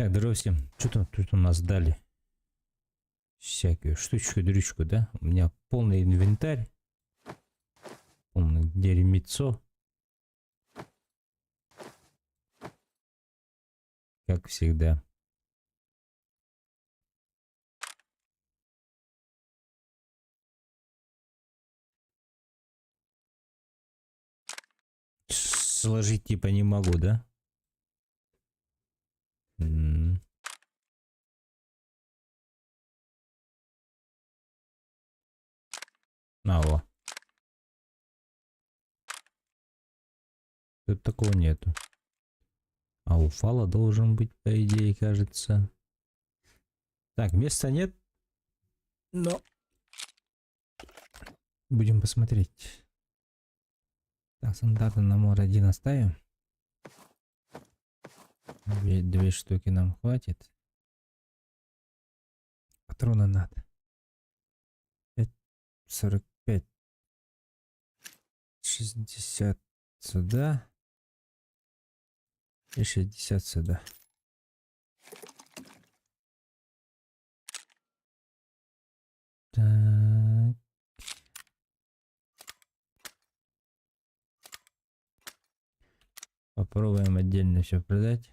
Так, здорово всем. Что тут у нас дали? Всякую штучку-дрючку, да? У меня полный инвентарь. Полный дерьмецо. Как всегда. Сложить типа не могу, да? М. На, во. Тут такого нету. А у фала должен быть, по идее, кажется. Так, места нет. Но будем посмотреть. Так, стандартный набор один оставим. Две штуки нам хватит. Патроны надо. 5, 45. 60 сюда. И 60 сюда. Так. Попробуем отдельно все продать.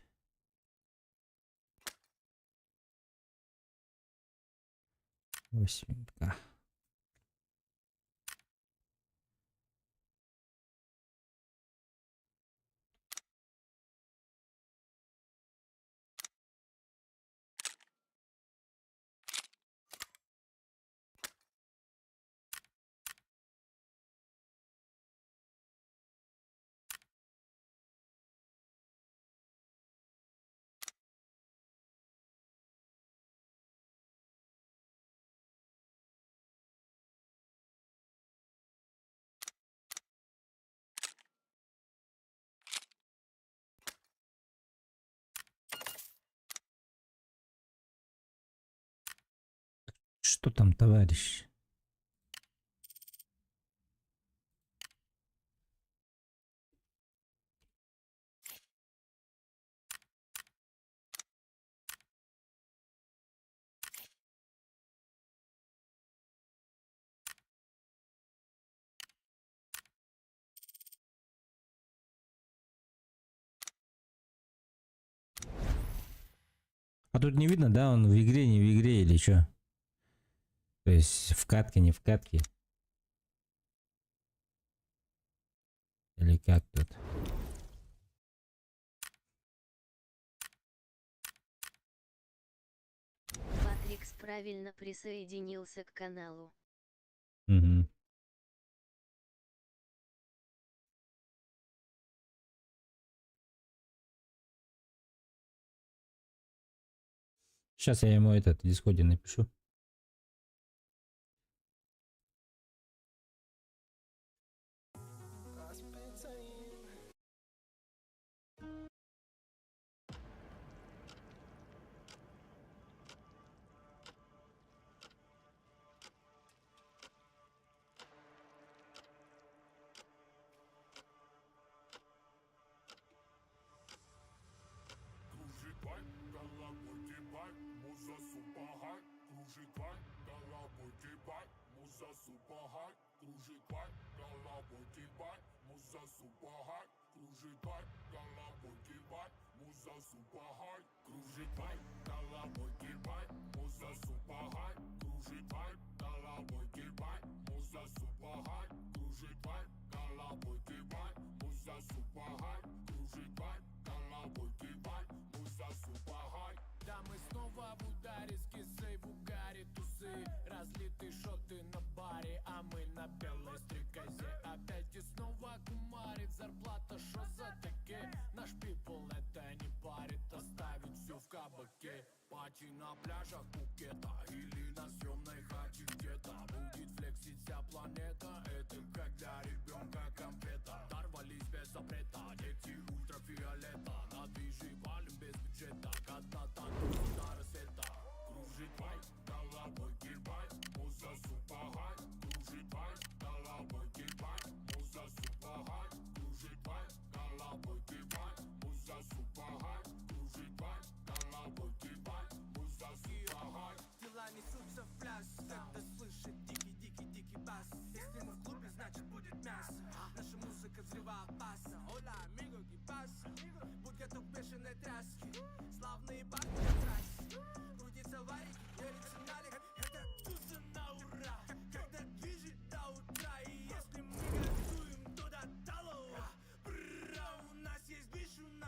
8К. Что там, товарищ? А тут не видно, да, он в игре, не в игре или что? То есть в катке, не в катке? Или как тут? Патрикс правильно присоединился к каналу. Угу. Сейчас я ему этот в Дискорде напишу.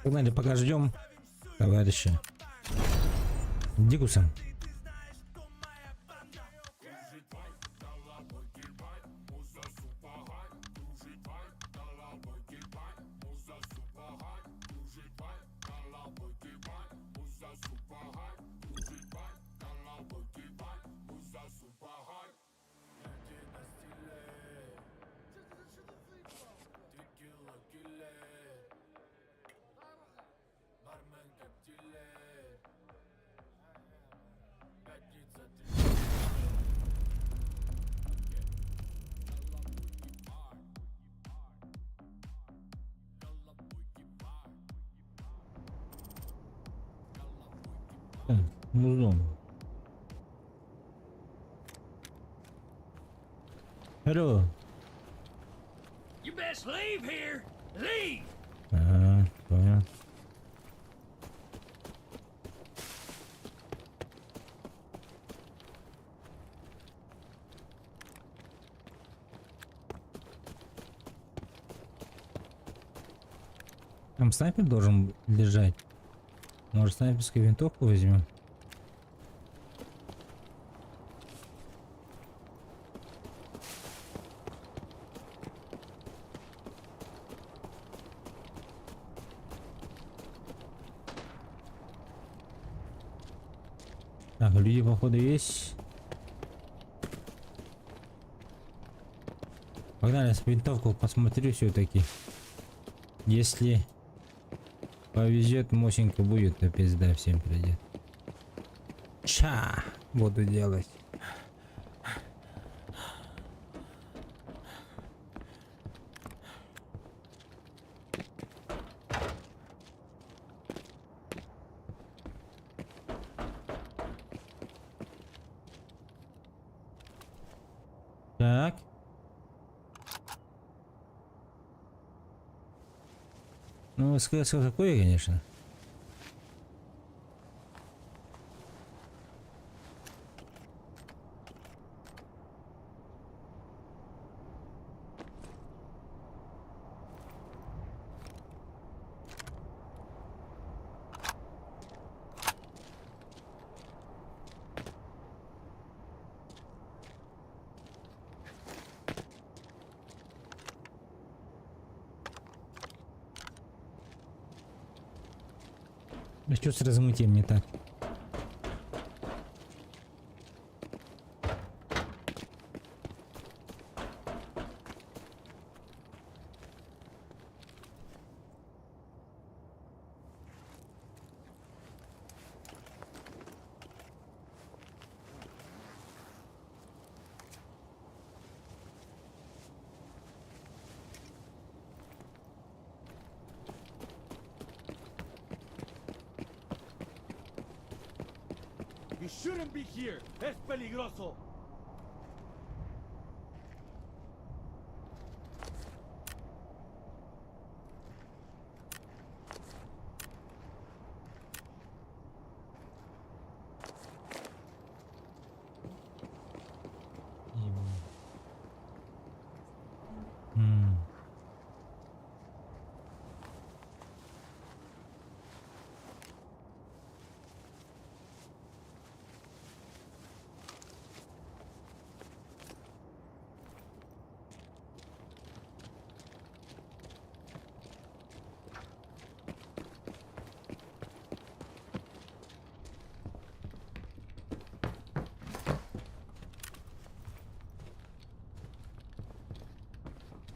Погнали, пока ждем товарища. Дикуса. Музон. Hello. You best leave here. Leave. А, понял. Там снайпер должен лежать. Может, снайперскую винтовку возьмем? Так, люди, походу, есть. Погнали, с винтовку посмотрю все-таки. Если повезет, мосинка будет, то пизда всем придет. Ча! Буду делать. Так. Ну, СКС такое, конечно. Да что с размытием не так? You shouldn't be here. Es peligroso. М.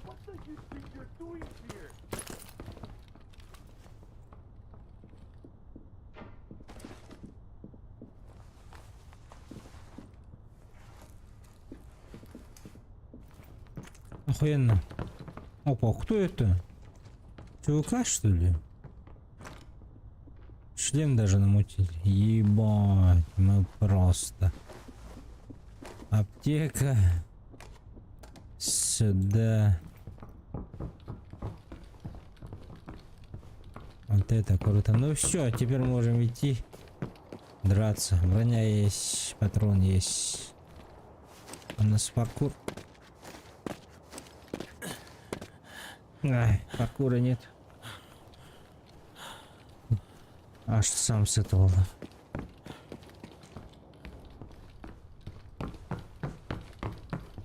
What do you think you're doing here? Охуенно. Опа, кто это? ЧВК, что ли? Шлем даже намутили. Ебать, мы просто. Аптека. Сюда. Вот это круто. Ну все, теперь можем идти драться. Броня есть, патрон есть. У нас паркур. Ай, паркура нет. Аж сам с этого.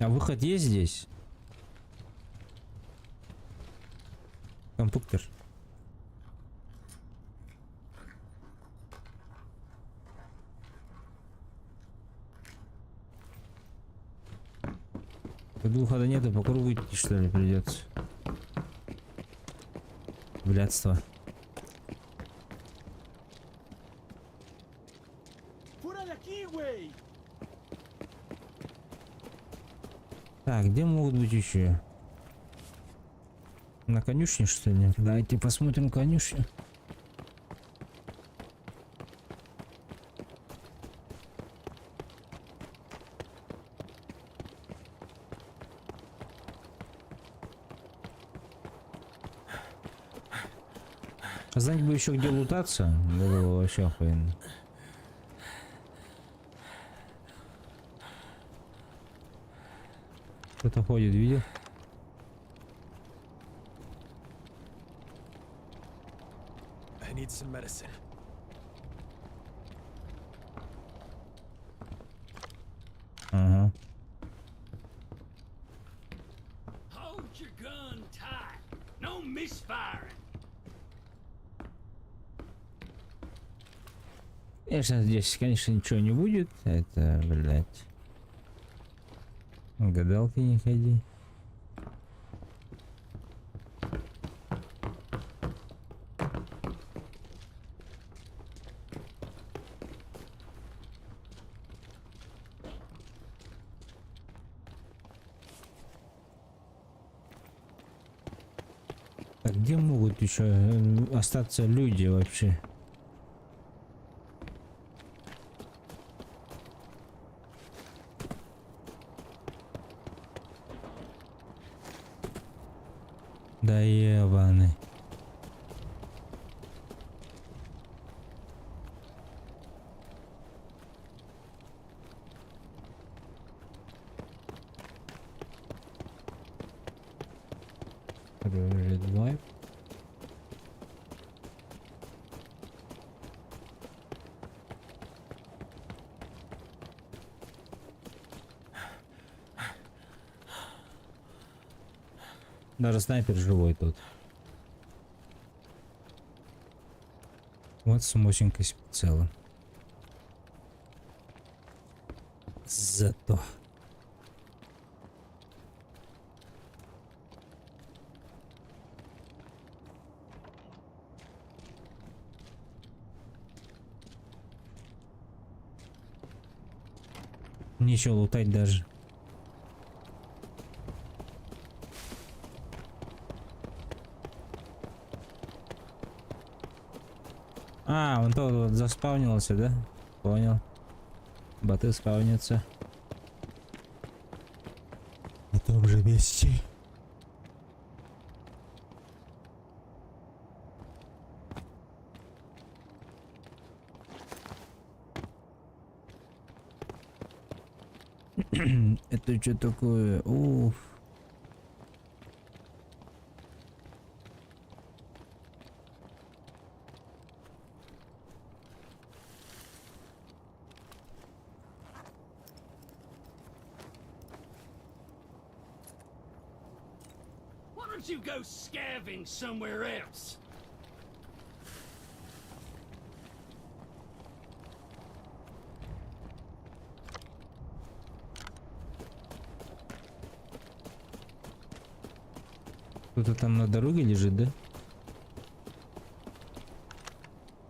А выход есть здесь? Компьютер. Тут выхода нету, по кругу идти, что ли, придется. Блядство. ¡Fuera de aquí, güey! Так, где могут быть еще? На конюшне, что ли? Давайте посмотрим конюшню. А знать бы еще где лутаться, было бы вообще охуенно. Кто-то ходит, видел? I need some medicine. Ага. Hold your gun tight. No misfiring. Конечно, здесь, конечно, ничего не будет. Это, блядь. К гадалке не ходи. Так, где могут еще остаться люди вообще? Да ебаный. Red vibe. Даже снайпер живой тут. Вот с мосинкой с прицелом. Зато. Нечего лутать даже. А, он тот вот заспавнился, да? Понял. Боты спавнятся. На том же месте. Это что такое? Уф. Why don't you go scavenge somewhere else? Кто-то там на дороге лежит, да?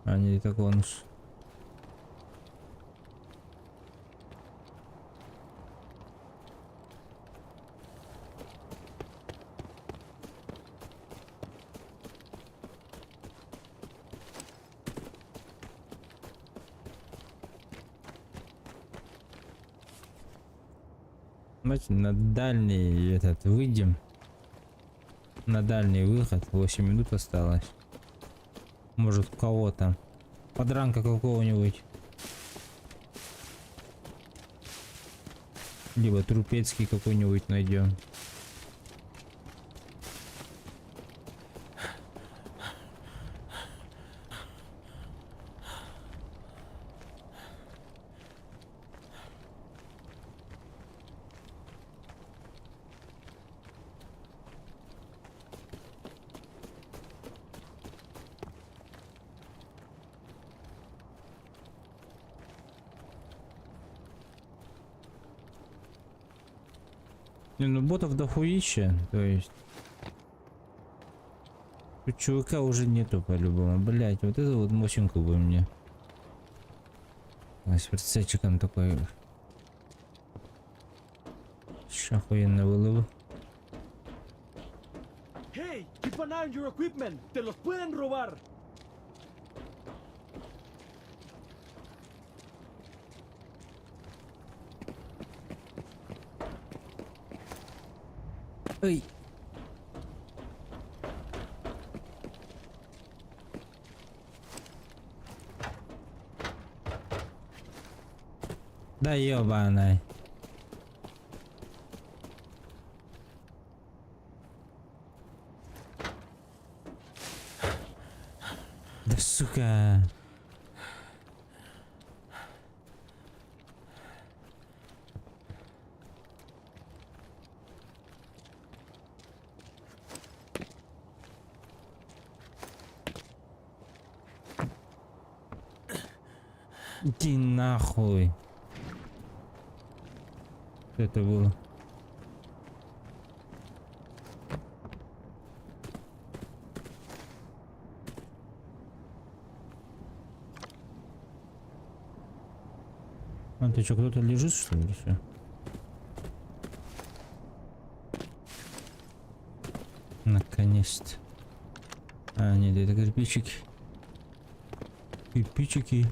А, не, это конус. Давайте на дальний этот выйдем. На дальний выход. 8 минут осталось. Может, кого там. Подранка какого-нибудь. Либо трупецкий какой-нибудь найдем. Не, ну ботов дохуища, то есть. Тут чувака уже нету по-любому. Блять, вот это вот мощенку бы мне. А с прицельчиком такой. Ш, охуенно было бы. Hey, keep an eye on your equipment. Te los pueden robar. Эй! Да ёбаная. Да сука. Иди нахуй. Что это было? А ты что, кто-то лежит, что ли, или что? Наконец-то. А, нет, это кирпичики. Кирпичики.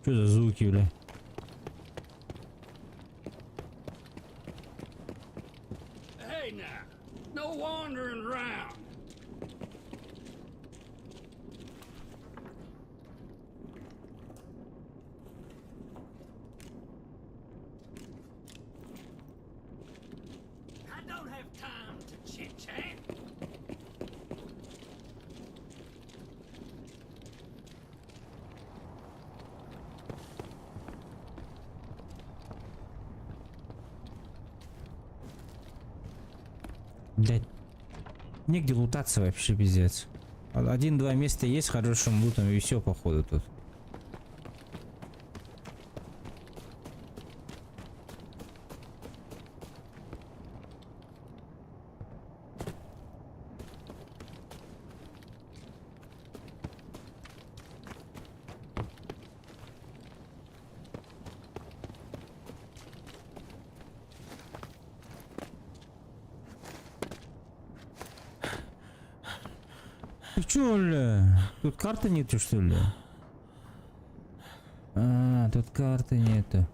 Что за звуки, бля? Hey now, no wandering round. I don't have time to chit chat. Блять. Негде лутаться вообще, пиздец. Один-два места есть с хорошим лутом, и все, походу, тут. Ты чё, бля? Тут карты нету, что ли? А, тут карты нету.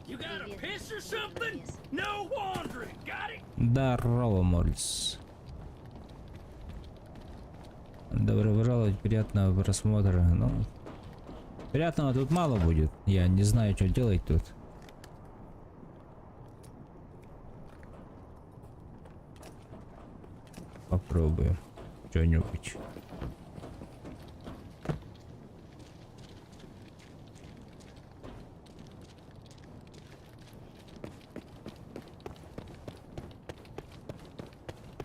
You gotta Привет, piss or something? Лес. No wandering, got it? Здорово, Морис. Добро пожаловать, приятного просмотра. Ну, приятного тут мало будет. Я не знаю, что делать тут. Попробуем что-нибудь.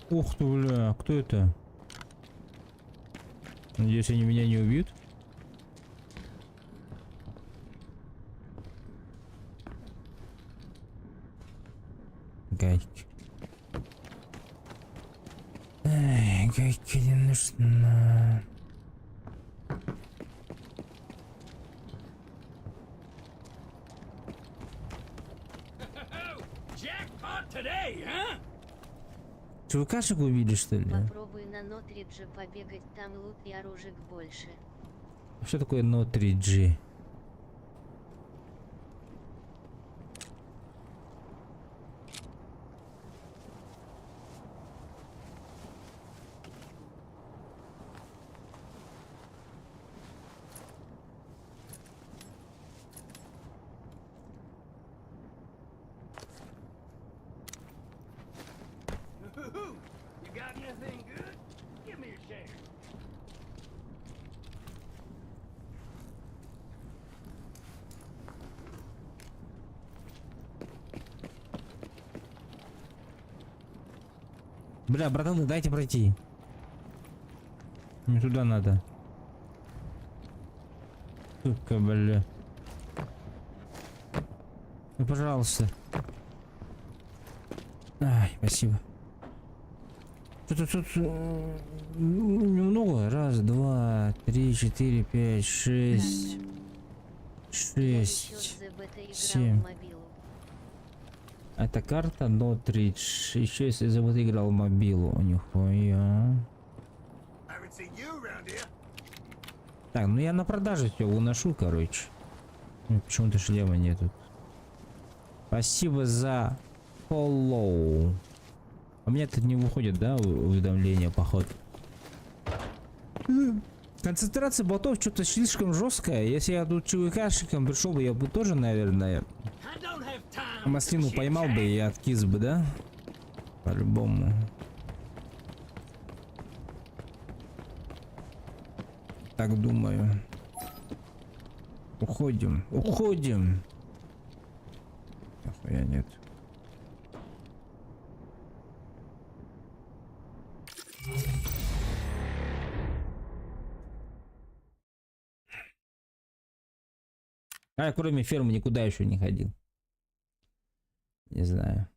Ух ты, бля, кто это? Надеюсь, они меня не убьют? Гайки. Эй, гайки не нужна. Oh, jackpot today, huh? ЧВКшек убили, что ли? Попробуй на Нотридже побегать, там лут и оружек больше. Что такое No 3G? Ooh, you got anything good? Give me a share. Бля, братаны, дайте пройти. Не туда надо. Сука, бля. Ну, пожалуйста. Ай, спасибо. Что-то тут немного. Раз, два, три, четыре, пять, шесть. Я еще Шесть. в ЗБТ играл семь. в мобилу. Это карта Нотридж. Еще если забыл играл в мобилу. Нихуя. Haven't seen you around here. Так, ну я на продажу все выношу, короче. Ну, почему-то шлема нету. Спасибо за follow. А у меня тут не выходит, да, уведомление, походу. Концентрация ботов что-то слишком жесткая. Если я тут ЧВКшиком пришел бы, я бы тоже, наверное, I don't have time. маслину to поймал бы chit-chat. и откис бы, да? По-любому. Так думаю. Уходим. Уходим. Нахуя нет. А я кроме фермы никуда еще не ходил. Не знаю.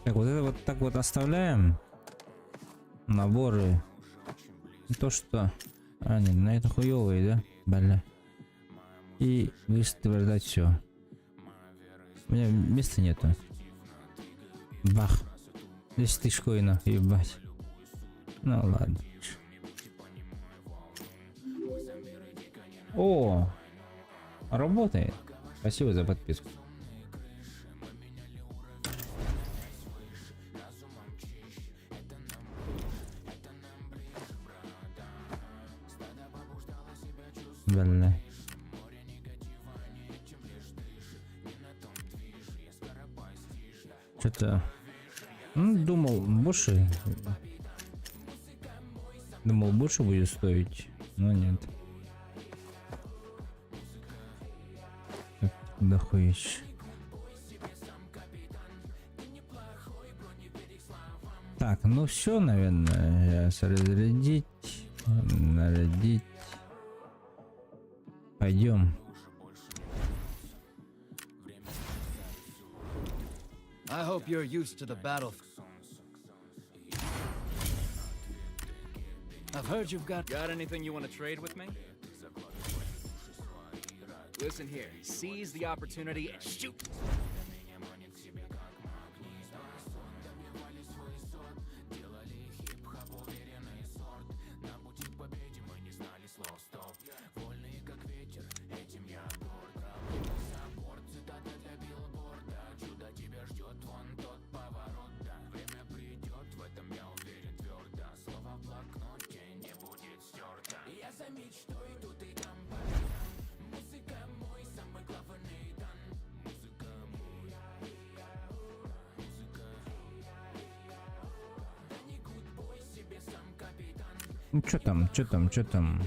Так, вот это вот так вот оставляем. Наборы. То что... А, нет, на это хуёвые, да? Бля. И выставлять все. У меня места нету. Бах. 10 тысяч коинов, ебать. Ну ладно. О, работает. Спасибо за подписку. Бля. Что-то... Ну, думал, больше... Думал, больше будет стоить, но нет. Так, дохуищ. Так, ну все, наверное. Сейчас разрядить. Нарядить. Пойдем. I hope you're used to the battle. I've heard you've got. Got anything you want to trade with me? Listen here, seize the opportunity and shoot. Ну чё там, чё там, чё там?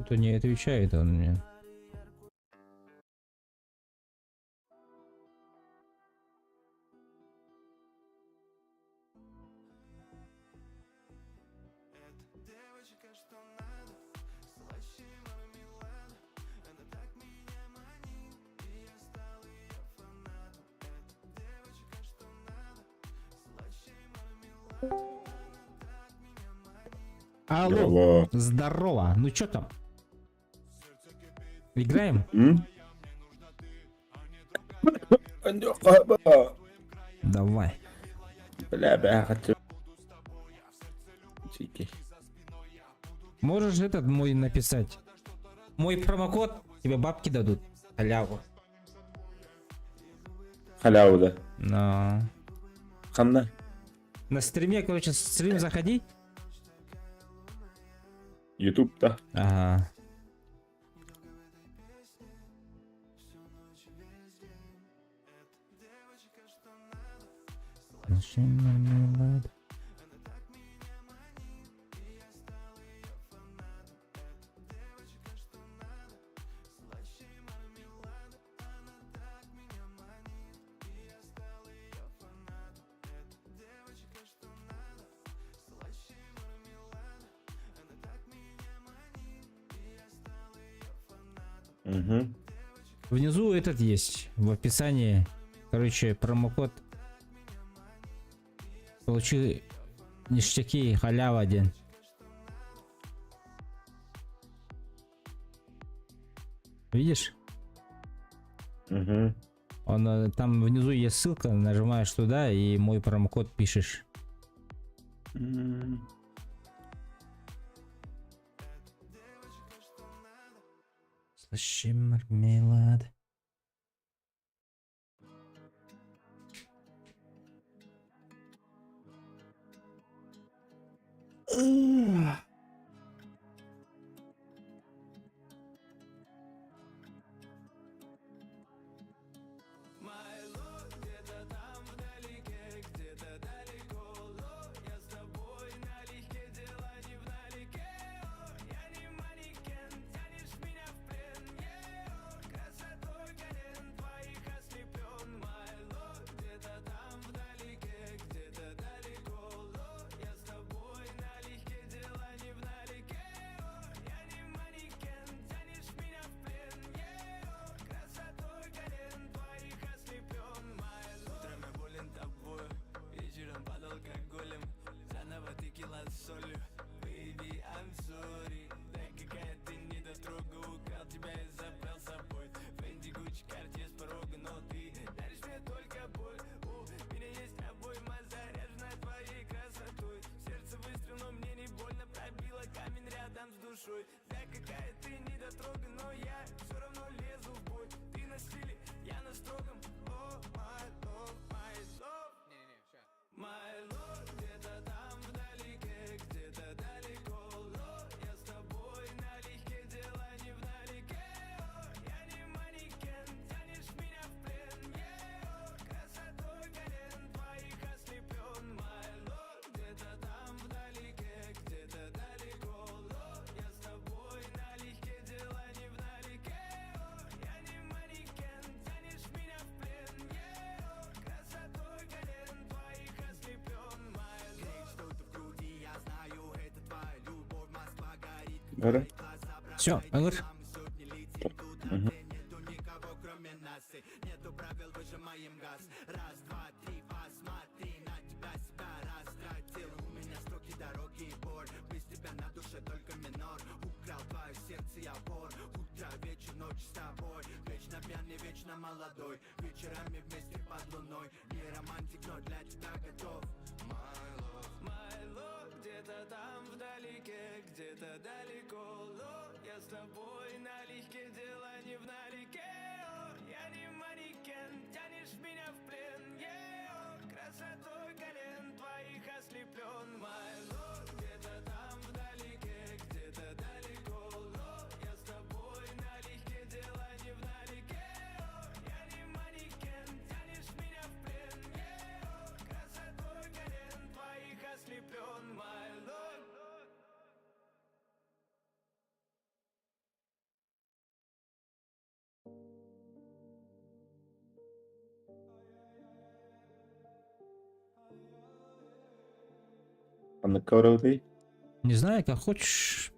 Что-то не отвечает он мне. Алло, Алло. здорово. Ну чё там? Играем? М? Давай. Бля, бля, хочу. Чики. Можешь этот мой написать? Мой промокод, тебе бабки дадут. Халяву. Халяву, да. Но... Ханна. На стриме, короче, стрим заходи. Ютуб, да. Ага. Угу. Внизу этот есть, в описании. Короче, промокод. Получи ништяки, халява один. Видишь? Угу. Он там внизу есть ссылка, нажимаешь туда и мой промокод пишешь. Слушай, мармелад. Бара. Все, Анур. Угу. Ханныкка барабытый? Не знаю, как хочешь.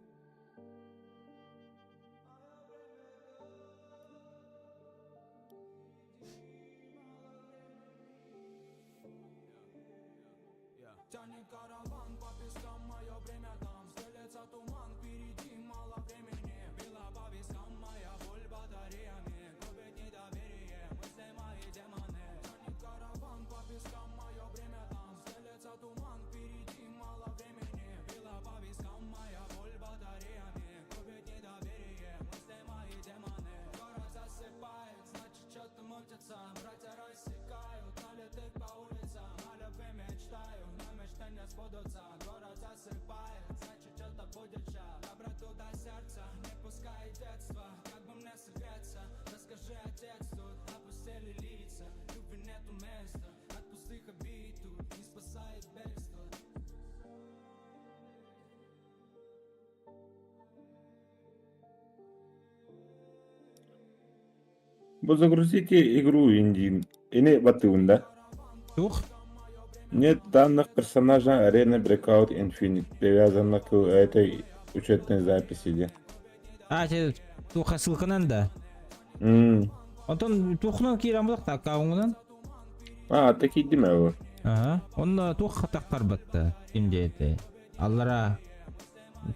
Бу загрузите игру Индин. Ини баттыыбын да? Тух? Нет данных персонажа Arena Breakout Infinite, привязанных к этой учетной записи де. А, те туха ссылканан да. М. Онтон тухнан киирэн булах аккаунунан. А, так киирдим ээ. Ага. Онно туох хатахтарбатта ким диэтэй. Аллара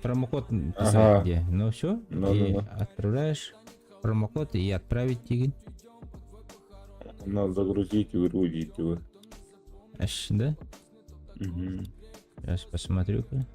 промокод писать Ага. где. Ну все, Ну, и ну, ну. отправляешь промокод и отправить тигин. Надо загрузить игру, видео. Аж, да? Мгм. Сейчас посмотрю-ка.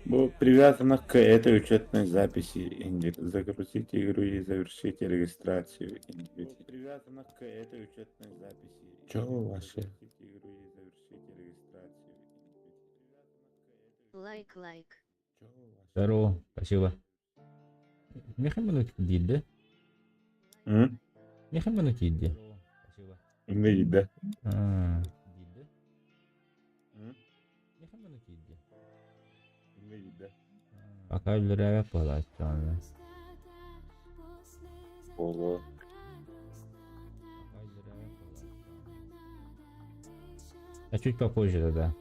Бу привязано к этой учетной записи Индир. Загрузите игру и завершите регистрацию Индир. Привязано к этой учетной записи. Чё вообще? Загрузите игру и завершите регистрацию Индир. Лайк лайк. Здорово, спасибо. Миэхэ минут диир М? Миэхэ минут диир Спасибо. Инде да. А. М? Миэхэ минут диир Инде да. Пока үлэлээбэт буолааччы Боло. А чуть попозже тогда.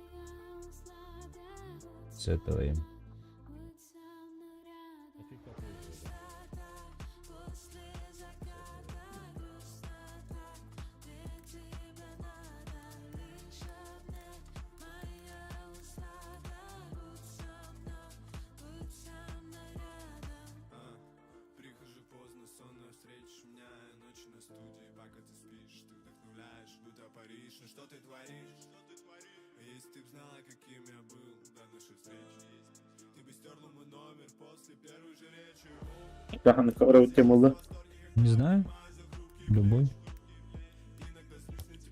С этого им. А чуть попозже тогда. Прихожу поздно, сонно встретишь меня Ночью на студии, пока ты спишь Ты вдохновляешь, будто Париж Ну что ты творишь? Если ты б знала, каким я был до нашей встречи Ты бы стерла мой номер после первой же речи Ханныкка барабыт диэн буолла? Не знаю. Любой.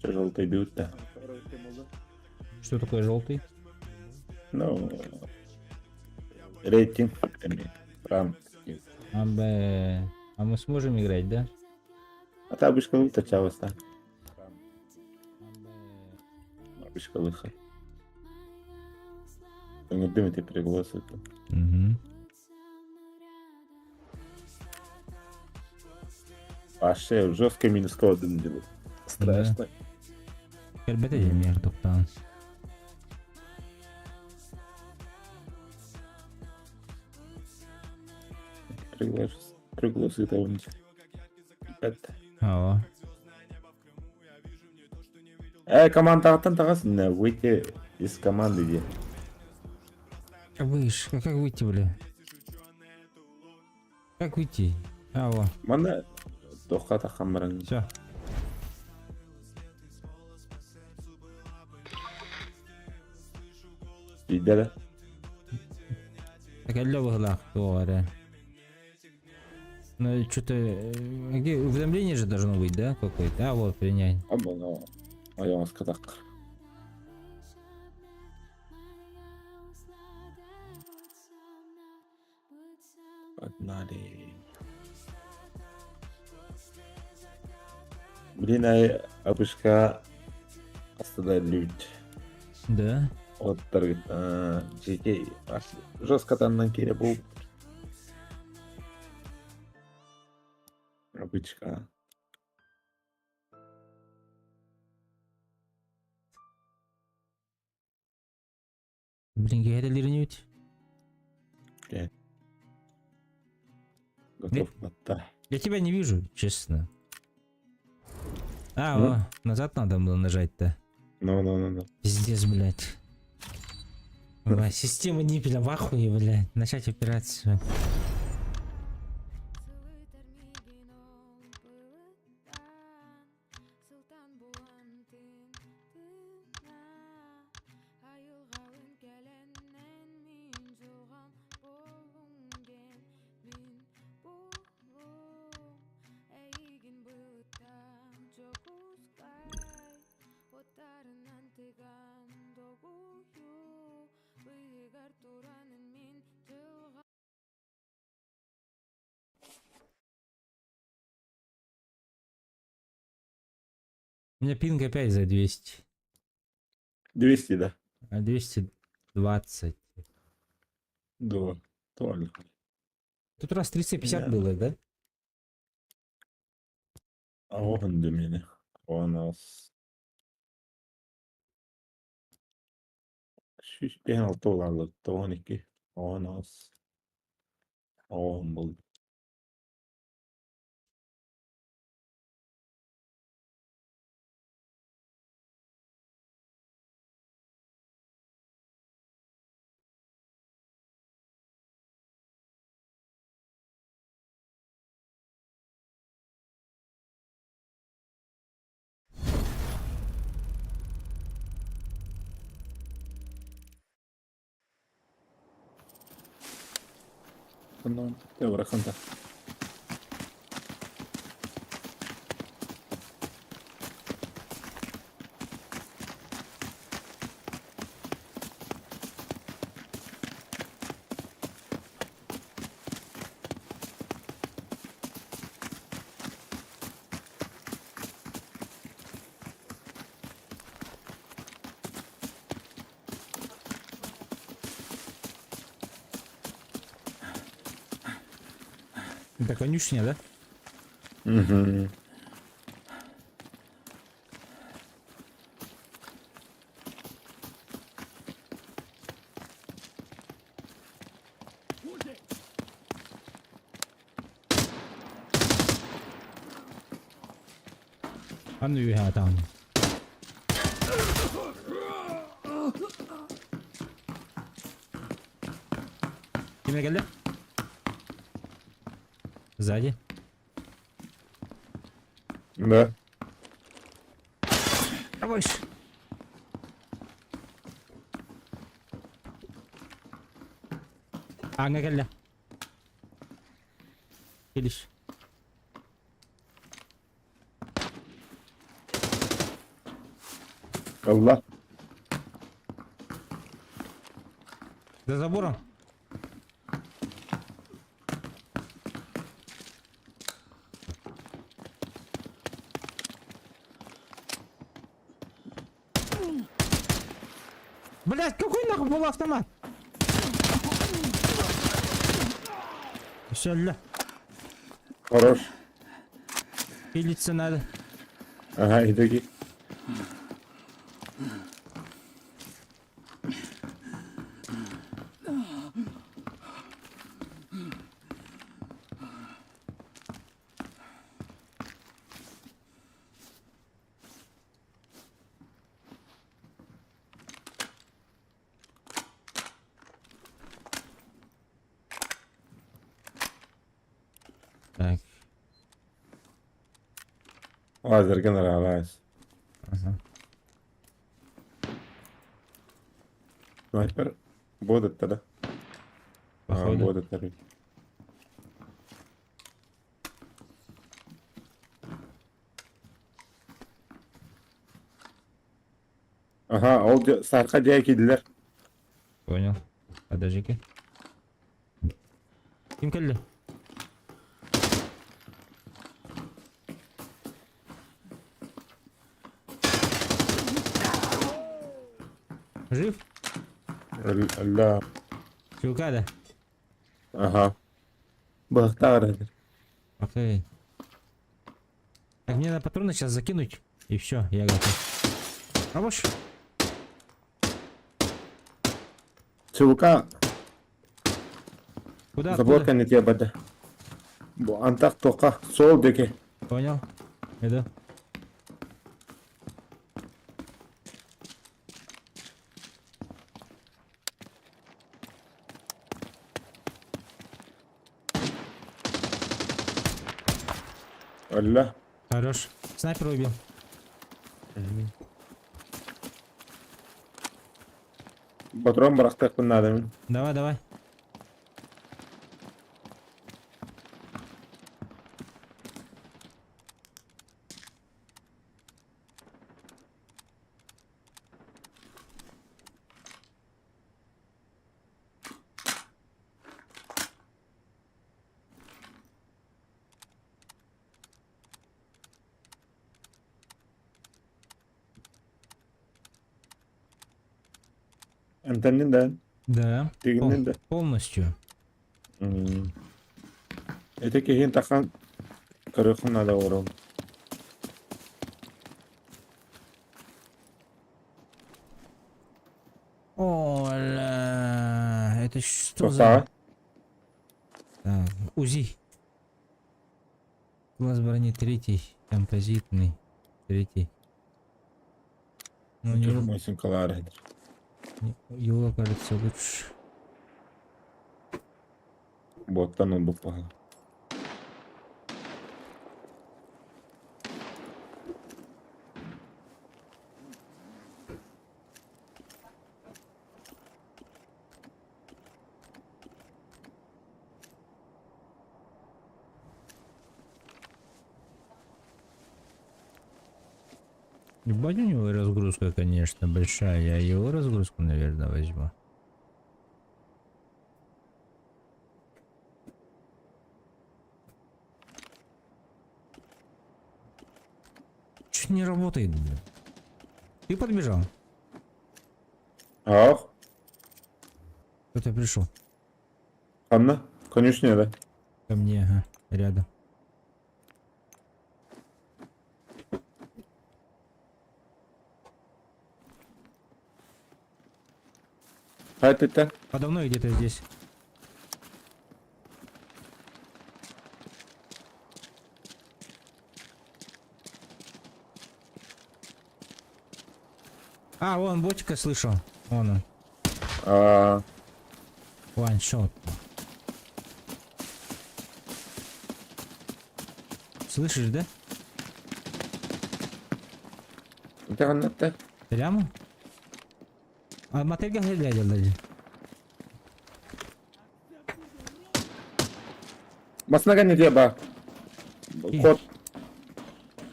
Желтый да. Что такое желтый? Ну, рейтинг, ранг. А, б... а мы сможем играть, да? А та обычка тачалась, да. Обычка лыха. Ыҥырдым ити приглас это. Угу. Вообще жестко минус один делают. Страшно. Кэлбэтэ дии миэхэ тохтоон. Приглас, приглас это он. Это. Ава. Команда таҕыс, выйти из команды где. Выш, как выйти, бля? Как выйти? Ава. Манна туохха тахсан баран. Все. Биирдэ да. Так алло быһыылаах туох эрэ. Ну, что-то... Где уведомление же должно быть, да, какое-то? А, вот, принять. Абана. Айаҕаска тах. Погнали. Блин, ай абышка хаста да лють. Да? Оттар жеке жестко таннан кире был. Обычка. Блин, киһи Готов батта. Я тебя не вижу, честно. А, Ну? о, назад надо было нажать-то. Ну, ну, ну, ну. Пиздец, блядь. Бля, система Ниппеля в ахуе, блядь. Начать операцию. У меня пинг опять за 200. 200, да? А 220. Да. Только. Тут раз 350 Да. было, да? А он для меня. У нас. 156 долларлык 12 18 10 был. Ну, ты Это конюшня, да? Угу. А ну и там. Кимге келди? Сзади. Да. Давай. Аңа келди. Келиш. Allah. За забором. Блять, какой нахуй был автомат? Все, ля. Хорош. Пилиться надо. Ага, иду. Так. Лазер нравилось. Ага. Снайпер. Будет тогда. А, Походу. будет тогда. Ага, ол сарқа дия кидилер. Понял. Подожди-ка. Ким келди? Жив? Өллө. Чулка да? Аха. Быһахтаах эрэ. Окей. Так, мне надо патроны сейчас закинуть. И все, я готов. Пробуешь? Чулка Куда? забор Откуда? кэннитиэ барда. Бу антах туохха суол диэки. Понял. Иду. Өллө. Хорош. Снайпер убил. Патрон бырахтыахпын наада мин. Давай, давай. Эмтэннин да, Да. тигиннин да. Полностью. Ити киһин тахан көрүөххүн наада оҕорон. Оля, это что за... Туохтааҕа? Так, УЗИ. Класс брони третий, композитный, третий. Ну, у него, Мойсункалаары. его, кажется, лучше. Буоттан ылбыт баҕа. Ебать у него разгрузка, конечно, большая. Я его разгрузку, наверное, возьму. Чуть не работает, блин. Ты подбежал? Ах, Кто-то пришел. ханна, конюшня да. Ко мне, ага, рядом. Хайта Подо мной где-то здесь. А, вон ботика слышал. Вон он. А, One shot. Слышишь, да? это ханна Прямо? А мотельга глядел даже. Масна не ба. Кот.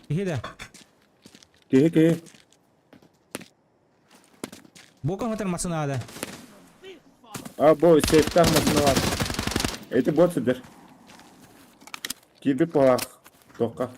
Киһи Киһи киһи. Боком это надо. А, бу сейфтах масна бар. Эти бот сидер. Киби палах. Тока.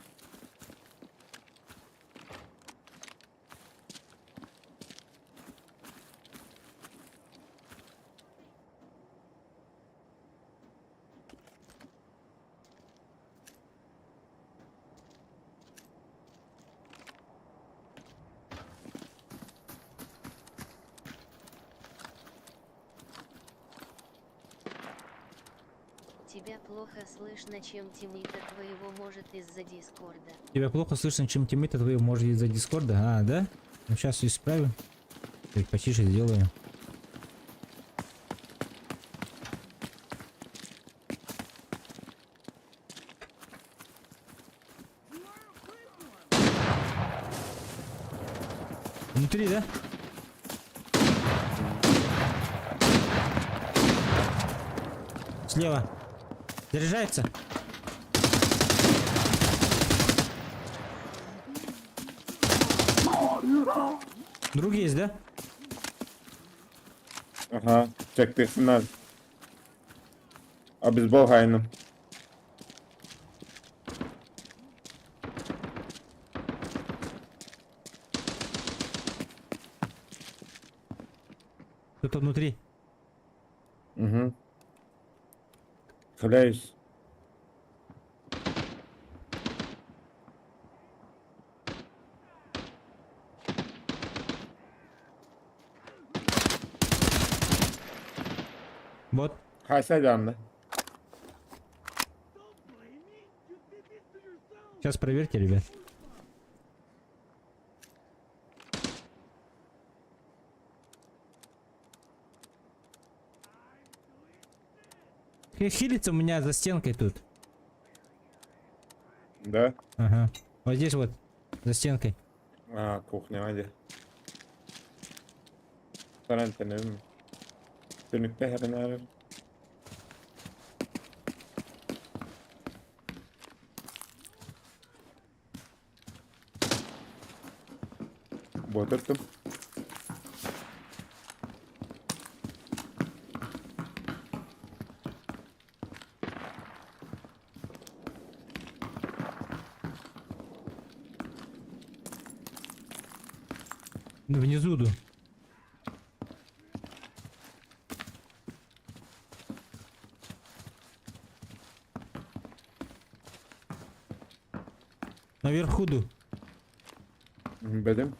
Тебя плохо слышно, чем тиммейта твоего может из-за Дискорда. Тебя плохо слышно, чем тиммейта твоего может из-за Дискорда. А, да? Ну сейчас исправим. Чуть потише сделаю. Внутри, да? Слева. Заряжается. Друг есть, да? Ага, чектихсинар. Обезбол хайным. Кто-то внутри. Угу. Халяюсь. Бот. Хайса даҕаны. Сейчас проверьте, ребят. Хилится у меня за стенкой тут. Да? Ага. Вот здесь вот, за стенкой. А, кухня, иди. Тарантин. Түнүккэ Ботаттым. Внизу иду. Наверху ду. Бедим.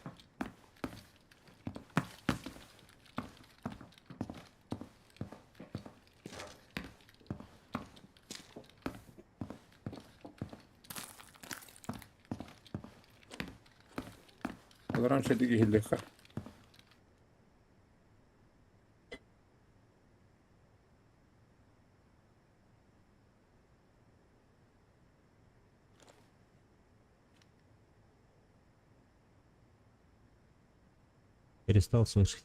Олорон шедиги хиллиха. Перестал слышать.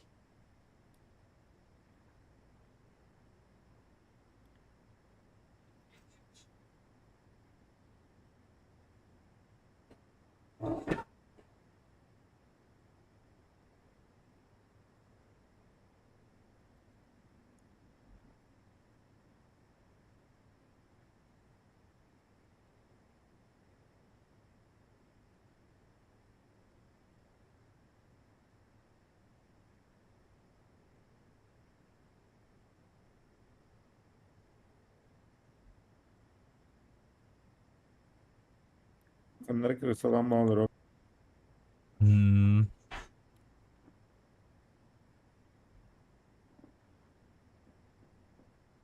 Ханнары крысалаан олорор.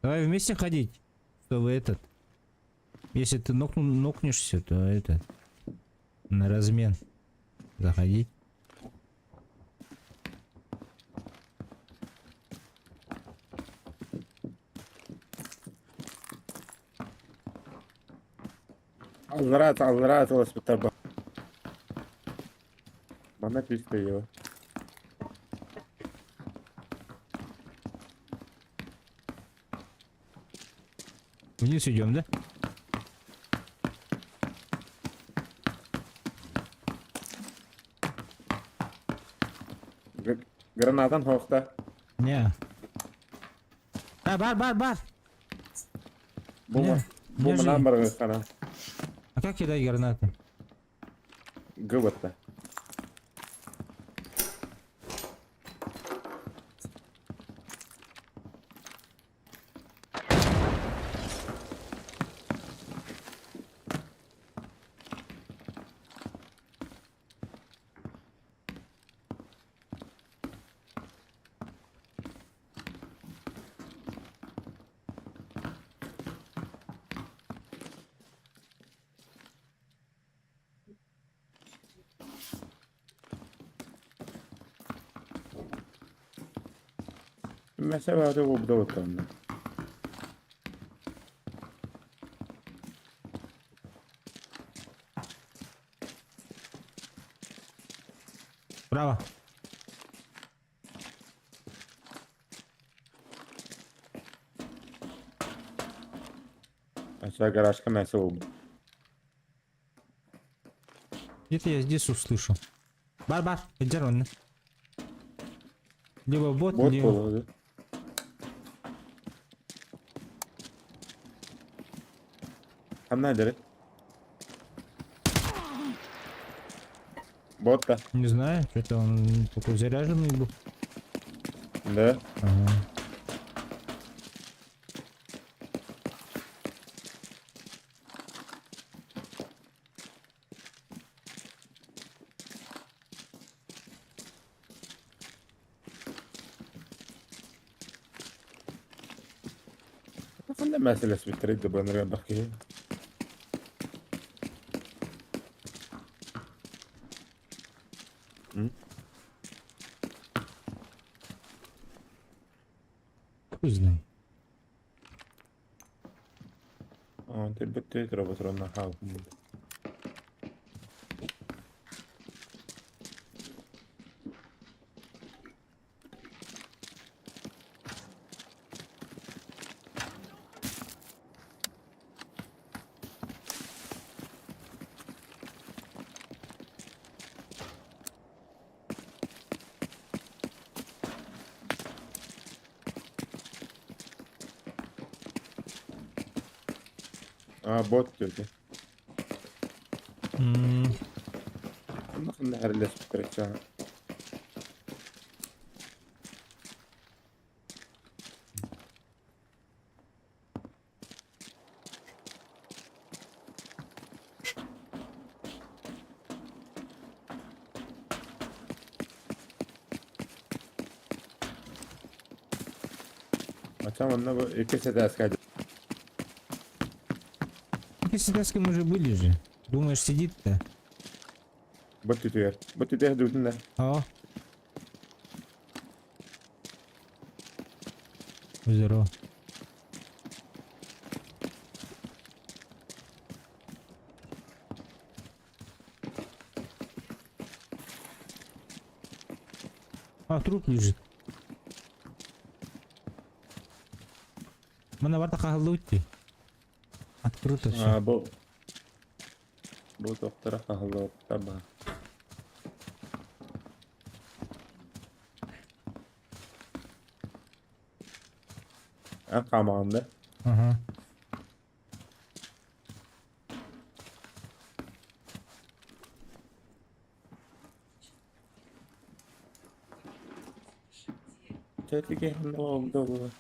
Давай вместе ходить, чтобы этот... Если ты нокнешься, то это... На размен заходить. Аллара аллара атыласпыттар. Манна түспэйиэ. Вниз идем, да? Гранатан хоохта. Не. А, бар, бар, бар! Бу Не, бу не манан же- барыаххана. А как кидать гранаты? Гыбытта. Mesela bu da bakalım. Право. Aşağı garajka mesela oldu. Где-то я здесь услышал. Бар, бар, где он? Либо бот, Бот либо... болду. Ханна дери. Бот да. Не знаю, что-то он такой заряженный был. Да? Ага. Ханна мәсьэлэспиттэрэй да бу элбэх киһи. М? Хуй знает. Аа, тэлбэт роботронна хаалбыт. Аа, бот диэки. Ханна ханна эрэлэспиттэрэй чаа. Ача манна бу иккис этээскэ Иккис мы уже были же. Думаешь, сидит-то? Бу түтүгэр. Бу түтүгэр дүүтүн да. А? Здорово. А, труп лежит. Мана барта хаһыллыбыт Открыто все. Аа, бу бу тохтора хаһыллыбыттар баа. А хаамаҕын да? Ага. Чэ, ханна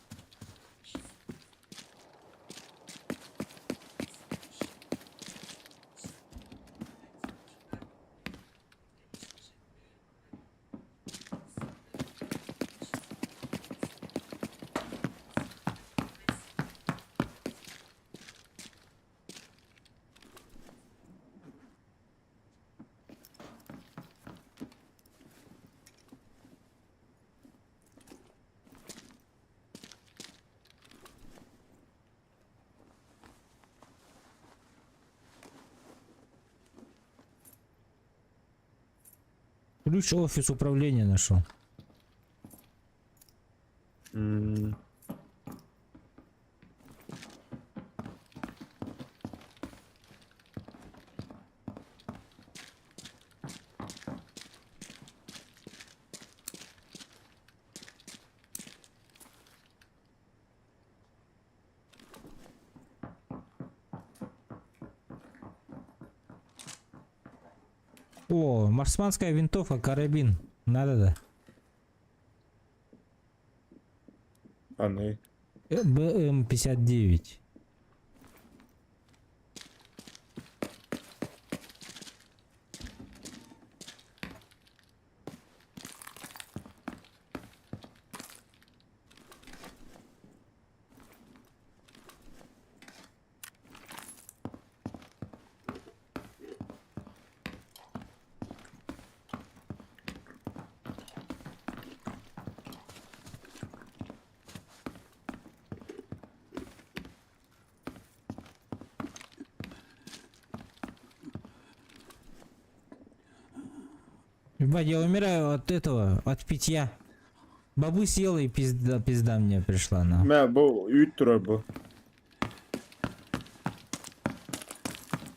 Ключ офис управления нашел. М. О, марсманская винтовка, карабин. Надо, да. Аны. БМ-59. Ебать, я умираю от этого, от питья. Бабу съела и пизда, пизда мне пришла на. Мэ бу үүт турар бу.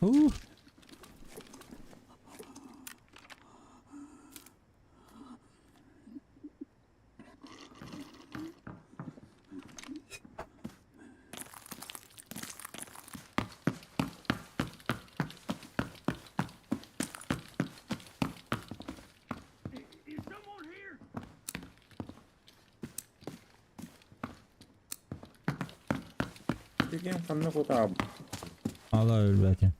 Ух. Is someone here? Ити ким ханна кутааб? Ала өлбөтүм.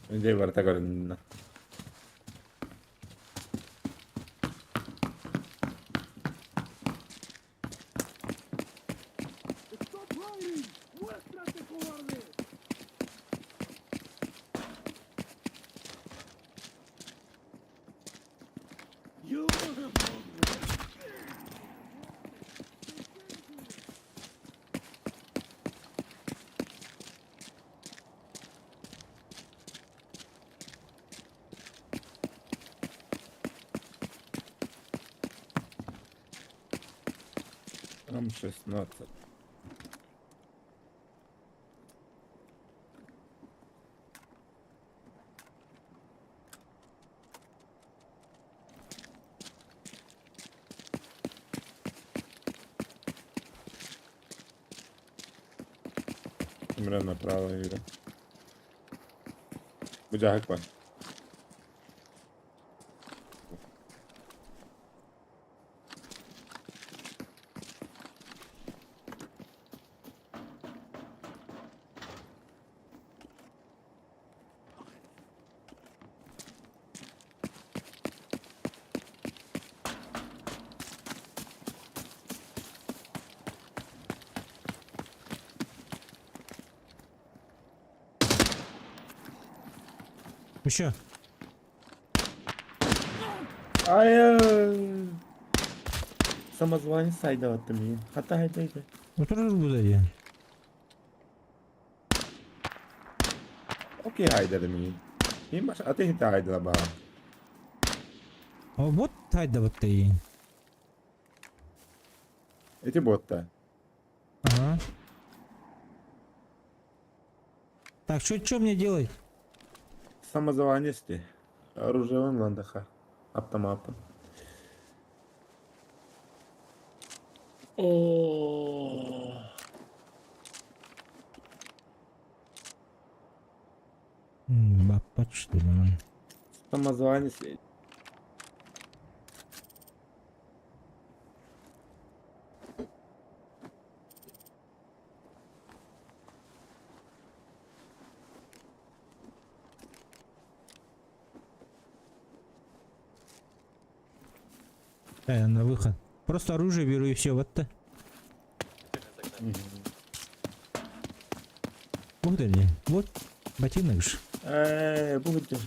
Дьэ барыта көрүннэ. Stop hiding! Muéstrate, cobarde! You Там 16. Бля, направо игра. Будяк бар. Еще. Ай, самозванец сайдаваттым мин. Хата хайдайды. Отырыр bu dedi. Окей хайдады мин. Мин баш аты хита хайдала ба. А вот хайда вот ты. Эти ботта. Ага. Так, что мне делать? Самозванец ты. Оружие вон ландаха. Автоматом. Бапа, что ли, man. Самозванец. На выход. Просто оружие беру и все, вот то. Вот они. Вот ботинок же. Будет.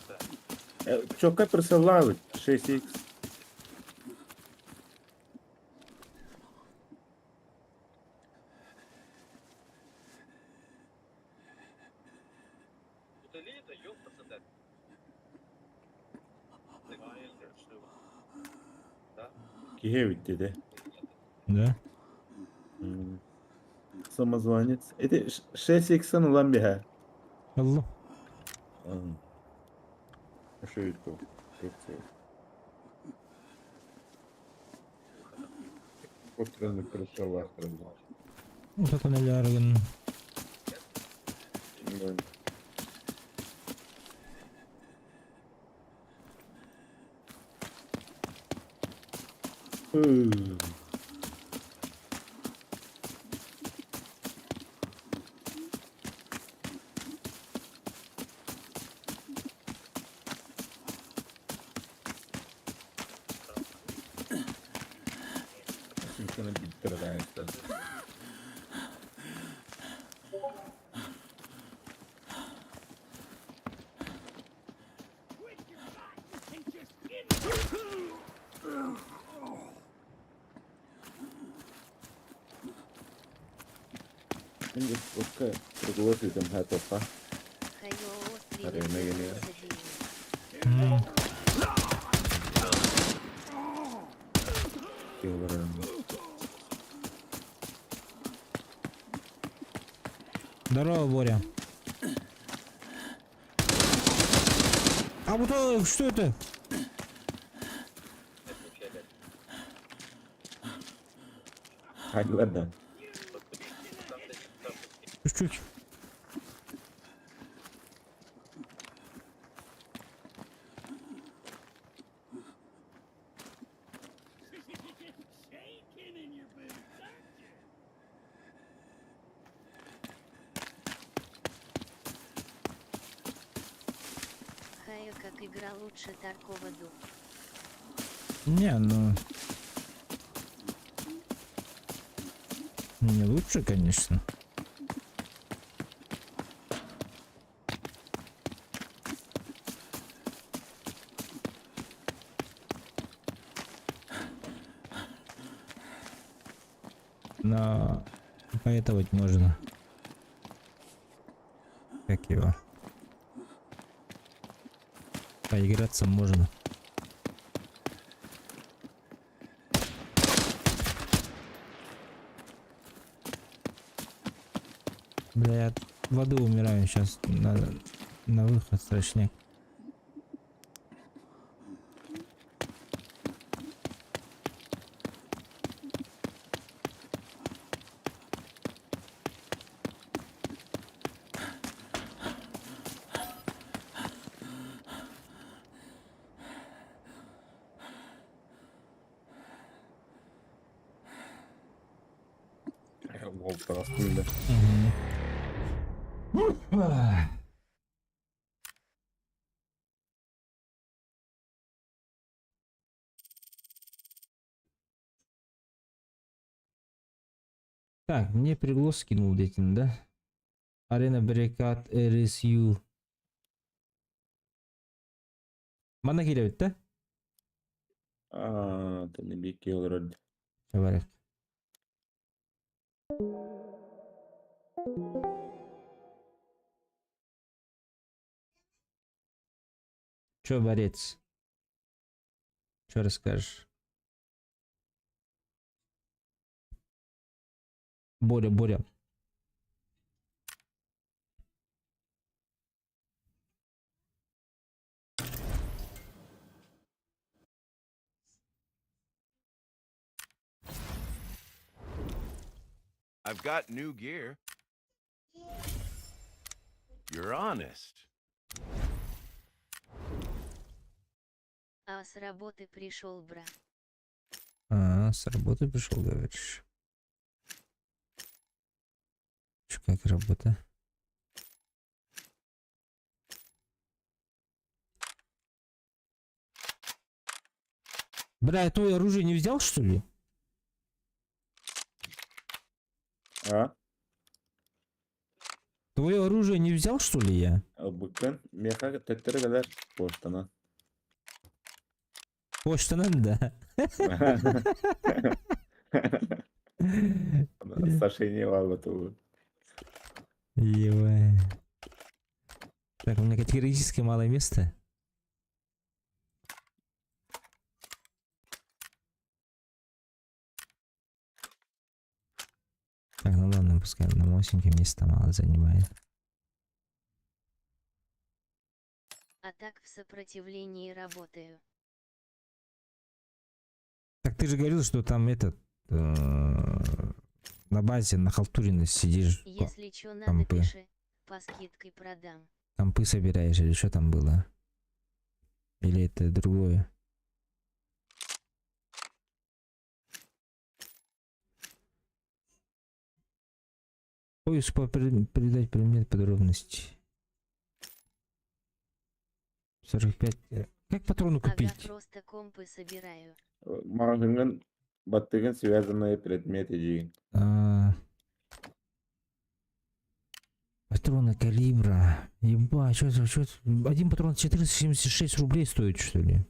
Чока присылают 6х. Киһи dedi. Да. Самозванец. Это 6х улан биһэ. Алло. Шейтку. Утренний пришел. Вот это налярган. Мин Xbox-ка приглас ыытан аһаатахха, арена гэнэ. Здорово, Боря. А вот что это? Хайдылар да. Чуть-чуть. Shaking in your boots, aren't you? Хая как игра лучше Таркова Ду. Не, ну... Не лучше, конечно. Но поэтовать можно. Как его? Поиграться можно. Бля, я в аду умираю сейчас. Надо на выход срочняк. Уол таҕыстым да. Ах. Так, мне приглас скинул детин, да? Арена Брекат РСЮ. Манна киирэбит да? Аа, таны биир олорор. Говорят. Чё, борец? Чё расскажешь? Боря, Боря. I've got new gear. You're honest. А с работы пришел, бра. А, с работы пришел, говоришь. Чё, как работа? Бля, я твое оружие не взял, что ли? А? Твое оружие не взял, что ли, я? Ылбыккын миэхэ төттөрү кэлэр почтанан. Почтанан, да. Сошение буолла. Ебать. Так, у меня категорически мало места. Так, ну ладно, пускай на Мосинке места мало занимает. А так в сопротивлении работаю. Так ты же говорил, что там этот на базе на Халтурино сидишь, Если чё надо, компы. пиши. По скидке продам. Компы собираешь или что там было? Или это другое? Поиск по передать предмет подробности. 45. Как патроны Ага, купить? просто компы собираю. Маҕаһыыҥҥын баттыгын связанные предметы диэн. А, Патроны калибра. Ебать, что это, что это? Один патрон 476 рублей стоит, что ли?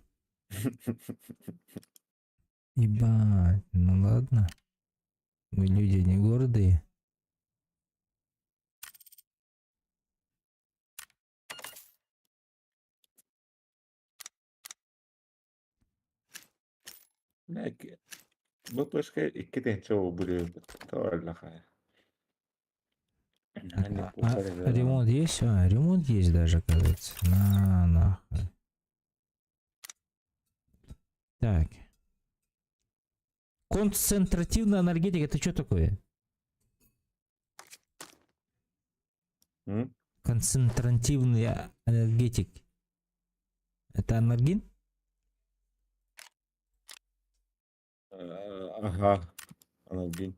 Ебать, ну ладно. Мы люди не гордые. Бу точка икки тыһыынча убуруйбут. Тоҕо А, ремонт есть? А, ремонт есть даже, кажется. На, нахуй. Так. Концентративная энергетика, это что такое? М? Концентративный энергетик. Это анальгин? Ага. Анальгин.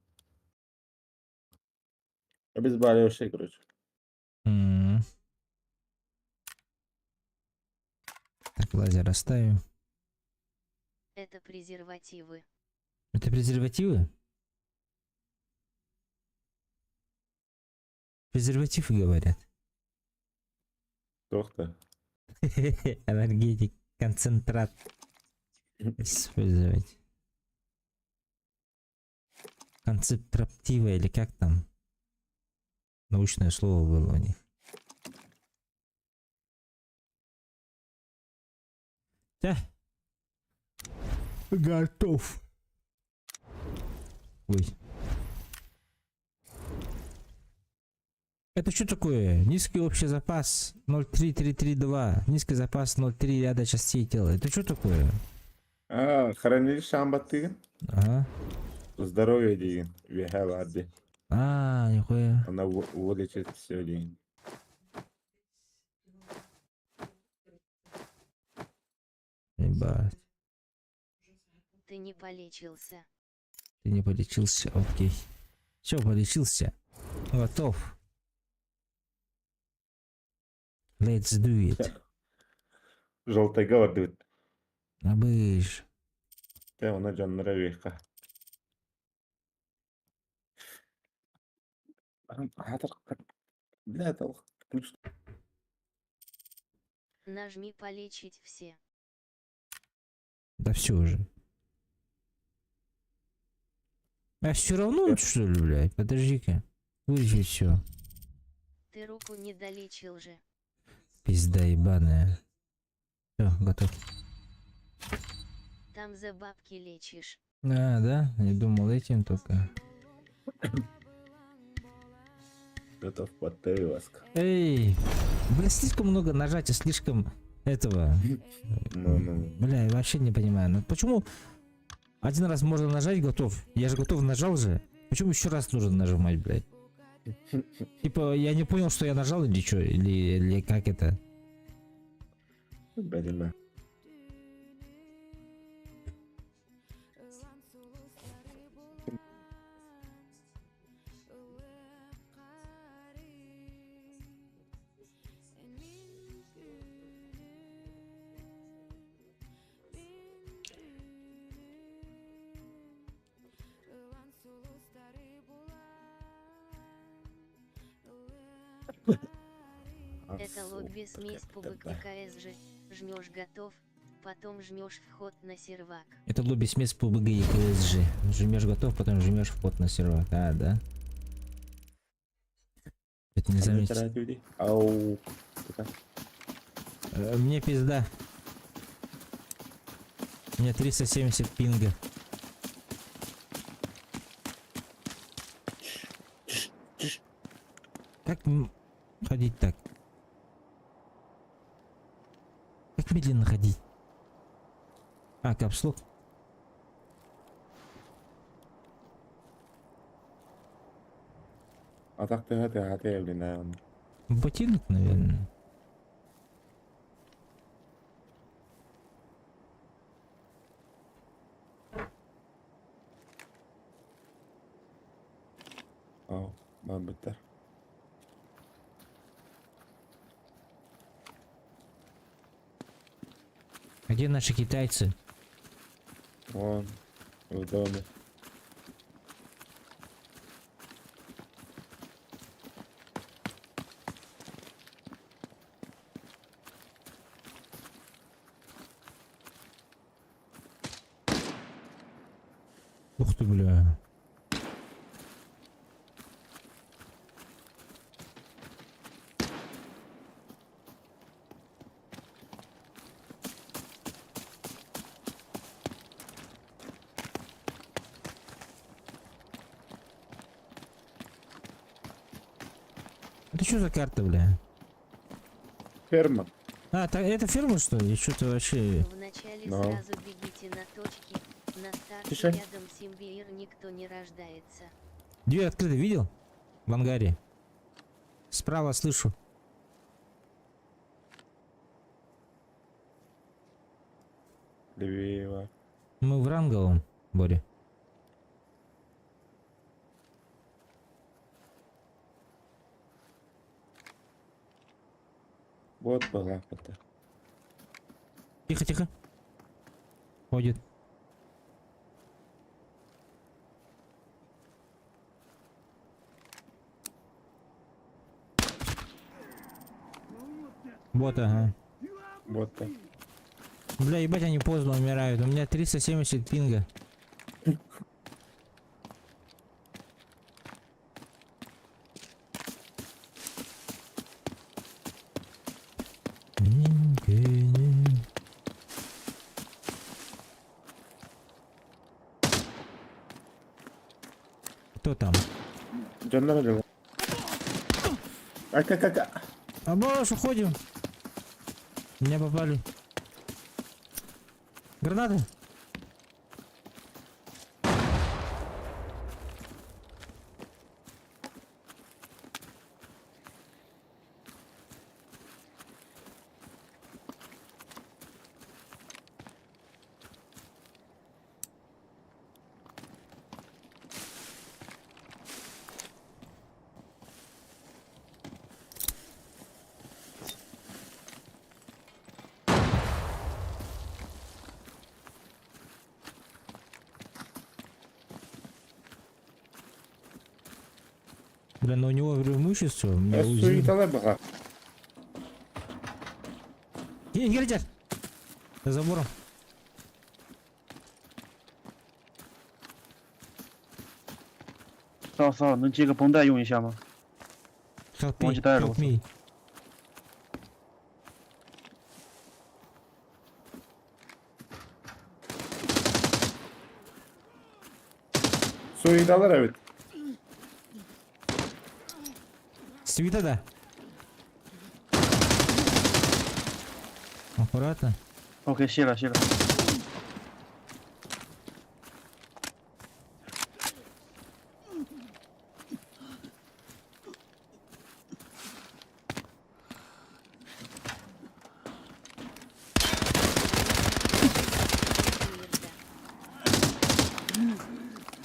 Обезболивающее, короче. М. Так, лазер оставим. Это презервативы. Это презервативы? Презервативы говорят. Доктор. Энергетик, концентрат. Использовать. Концентратива или как там? Научное слово было у них. Да. Готов. Ой. Это что такое? Низкий общий запас 0,3332. Низкий запас 0,3 ряда частей тела. Это что такое? А, хранилище амбаттыгын. Ага. Здоровье диэн. Үөһэ баар дии. А, нихуя. Она вылечит все диэн. Ебать. Ты не полечился. Ты не полечился, окей. Все, полечился. Готов. Let's do it. Желтайга бардыбыт. Абыш. Тэ она дьоннора үөххэ. Бля, плюс Нажми полечить все. Да все уже. А все равно, что ли, блядь? Подожди-ка. Вылечить все. Ты руку не долечил же. Пизда ебаная. Все, готов. Там за бабки лечишь. А, да? Не думал этим только. Готов под ласка. Эй! Бля, слишком много нажатия, слишком этого. Ну-ну. Бля, я вообще не понимаю. Ну почему один раз можно нажать готов? Я же готов нажал же. Почему еще раз нужно нажимать, блядь? Типа, я не понял, что я нажал или что? Или как это? Бәдеме. Это лобби смесь PUBG и КСЖ. Жмешь готов, потом жмешь вход на сервак. Это лобби смесь PUBG и КСЖ. Жмешь готов, потом жмешь вход на сервак. А, да? Это не заметил. Ау. Мне пизда. У меня 370 пинга. Как ходить так? Как медленно ходить? А, капслок. А так ты ты ты блин. Ботинок, наверное. Ау, бабыттар. Где наши китайцы? Вон, в доме. Ух ты, бля. Это что за карта, бля? Ферма. А, так это ферма, что ли? Что-то вообще... Вначале Но. сразу бегите на точки, на старте Тише. рядом Симбиир никто не рождается. Дверь открыта, видел? В ангаре. Справа слышу. Левее. Мы в ранговом, Боря. Вот была это. Тихо, тихо. Ходит. Вот, ага. Вот так. Бля, ебать, они поздно умирают. У меня 370 пинга. Кто там? Дьоннор өлө. Ака ака. А боже, уходим. Меня попали. Гранаты. Бля, но у него преимущество. У меня УЗИ. Суетала была. Эй, Гердер! За забором. 骚骚，能借个绷带用一下吗？ Help me, 忘记带了 help me. Суеталар evet. Свита, да? Аккуратно. OK，谢了谢了。 Симбиир,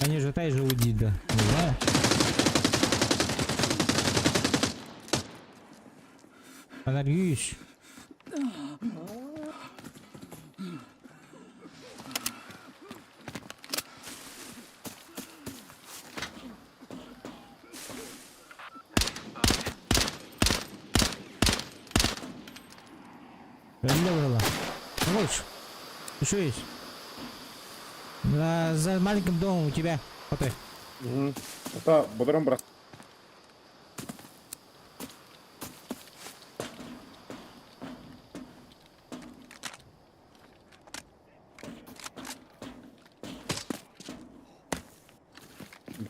да. Они же тай живут, да. Не знаю. Анаргюич. Бля, брала. Больше. Еще есть. Да, за маленьким домом у тебя. Вот ты. Угу. Это бодром брат.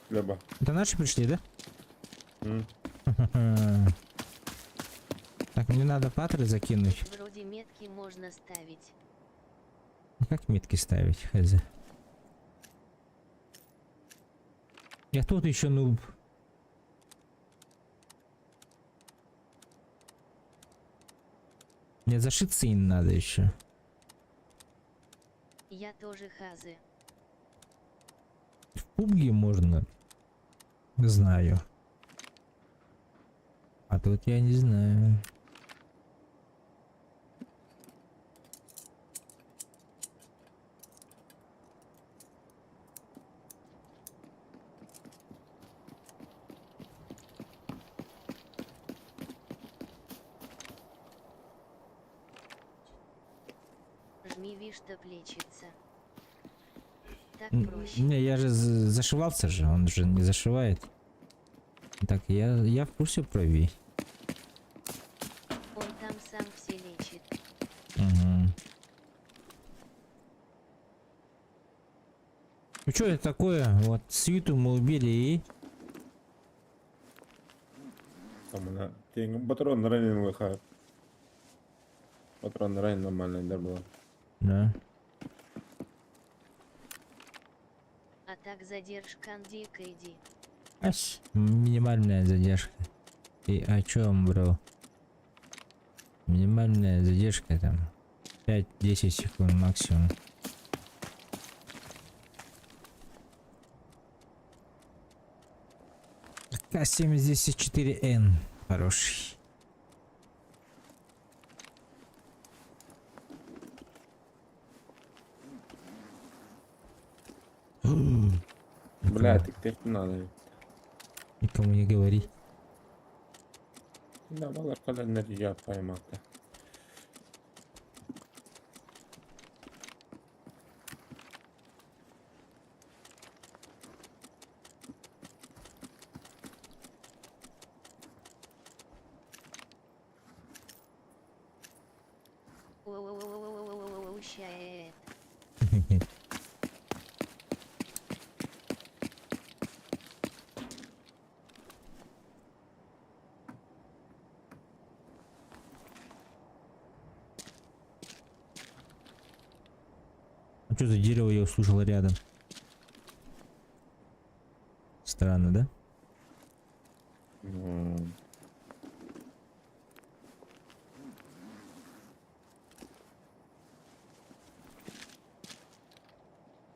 Хлеба. Это наши пришли, да? М. Так, мне надо патры закинуть. Вроде метки можно ставить. Как метки ставить, хз? Я тут еще нуб. Мне зашиться им надо еще. Я тоже хазы. В пубге можно. Знаю. А тут я не знаю. Жми ви, чтоб лечиться. Так проще. Не, я же зашивался же, он же не зашивает. Так, я в курсе про Ви. Он там сам все лечит. Угу. Ну что это такое? Вот свиту мы убили и... Тамына тең патроннар ылыха. Патроннар нормальный было. Да. А так задержка иди. Ась, минимальная задержка. И о чем, бро? Минимальная задержка там 5-10 секунд максимум. К-74Н. Хороший. Бля, ты тех надо. Никому не говори. Да, балар календар я поймал. Оу, щает. А что за дерево я услышал рядом? Странно, да? Ну,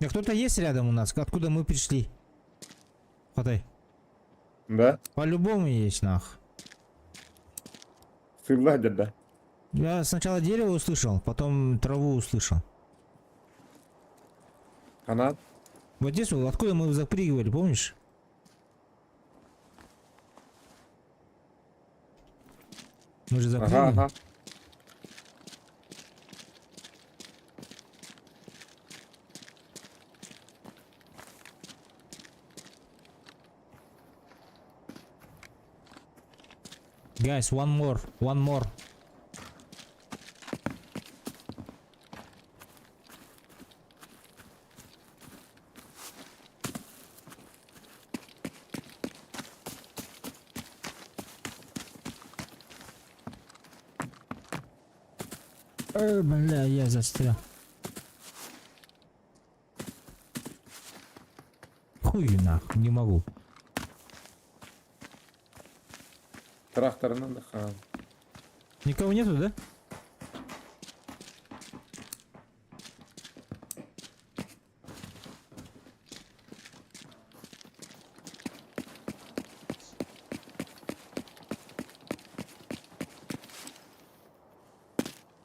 А кто-то есть рядом у нас? Откуда мы пришли? Хватай. Да? По-любому есть, нах. Сылладер, да? Я сначала дерево услышал, потом траву услышал. Канат? Вот здесь вот, откуда мы запрыгивали, помнишь? Мы же запрыгивали. Ага, ага. Guys, one more, one more. Бля, я застрял. Хуй нахуй, не могу. Трактор надо, ха. Никого нету, да?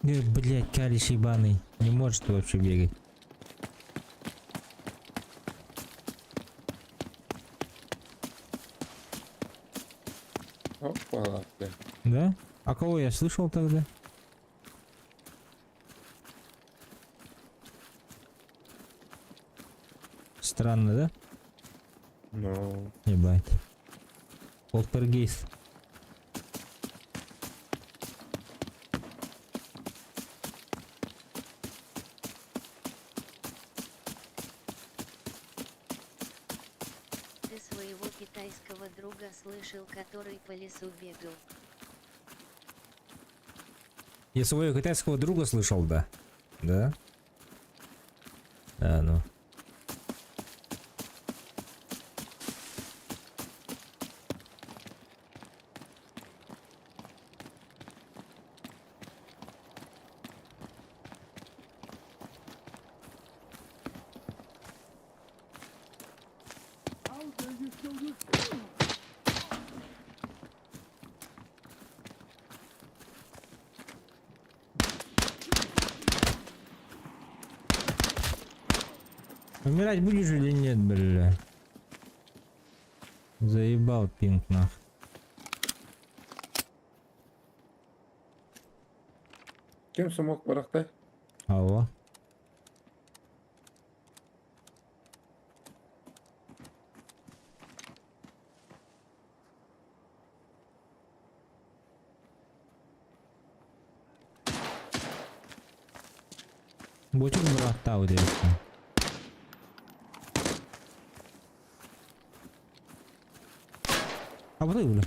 Блять, калиш ебаный. Не может вообще бегать. Опа, бля. Да? А кого я слышал тогда? Странно, да? Ну, Ебать. Полтергейст. Ты своего китайского друга слышал, который по лесу бегал. Я своего китайского друга слышал, да. Да? Да, ну. Умирать будешь или нет, бля? Заебал пинг нах. Кем смог барахтай? Алло. Бочек брата удивительно. А вот и, бля.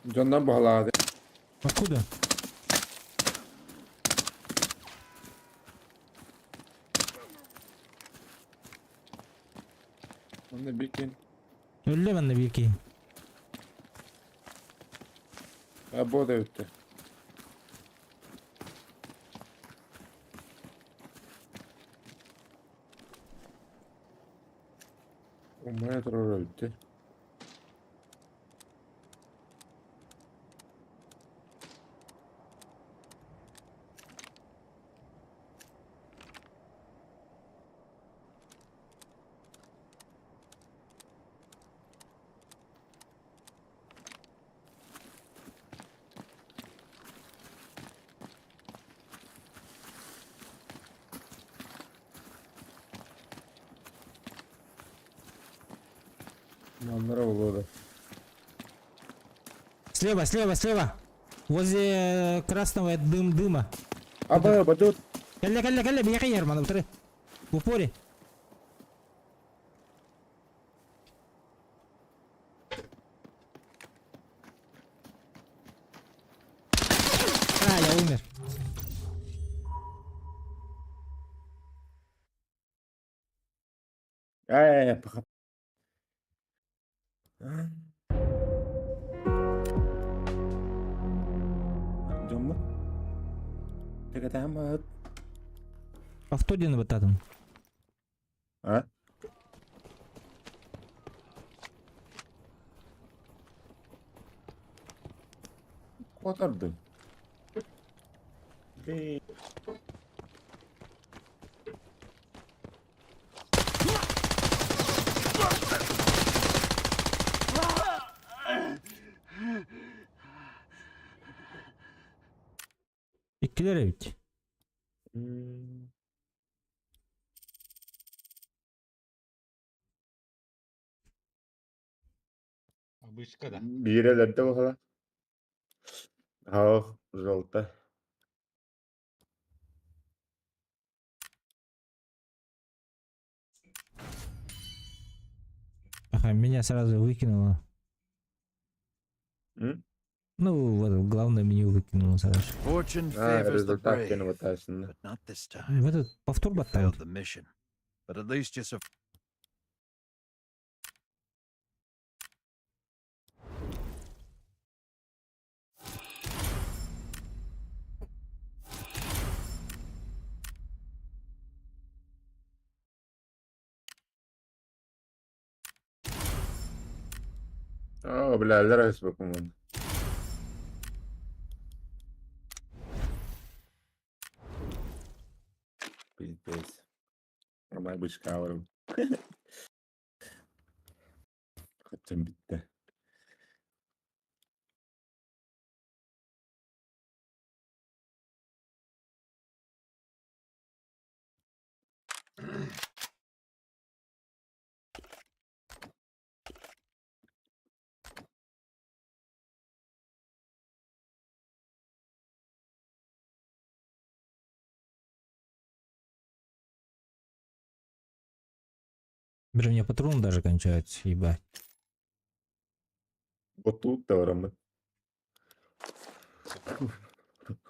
Дьоннор баһылаады. Откуда? Онно бикин. Өллө манна биир киһи. Работа бүттэ. Умайа турар өлтө. Маннара буолуо. Слева, слева, слева! Возле красного дым дыма. Аба, бадут. Кэллэ, кэллэ, кэллэ, биһиэхэ иһэр маны утары. В упоре. А, я умер. Ай, паха. Дьоммут. Текэтээм. Авто диэн баттаатым. А? Куотардын. Бэй. Иккилэр эбит. Обычка да. Биирэлэрдэ буолла. Хаох, желто. Ага, меня сразу выкинуло. М? Ну, вот, главное меню выкинуло сразу. Fortune А, favors the результат brave, баттаасынна. but not this time. В этот повтор You баттаабыт. failed the mission, but at least you survived. Оо, бля, өспөкүн. Пиздец. Ромай бычка. Хотим битте. Бля, у меня патроны даже кончаются, ебать. Вот тут Роман.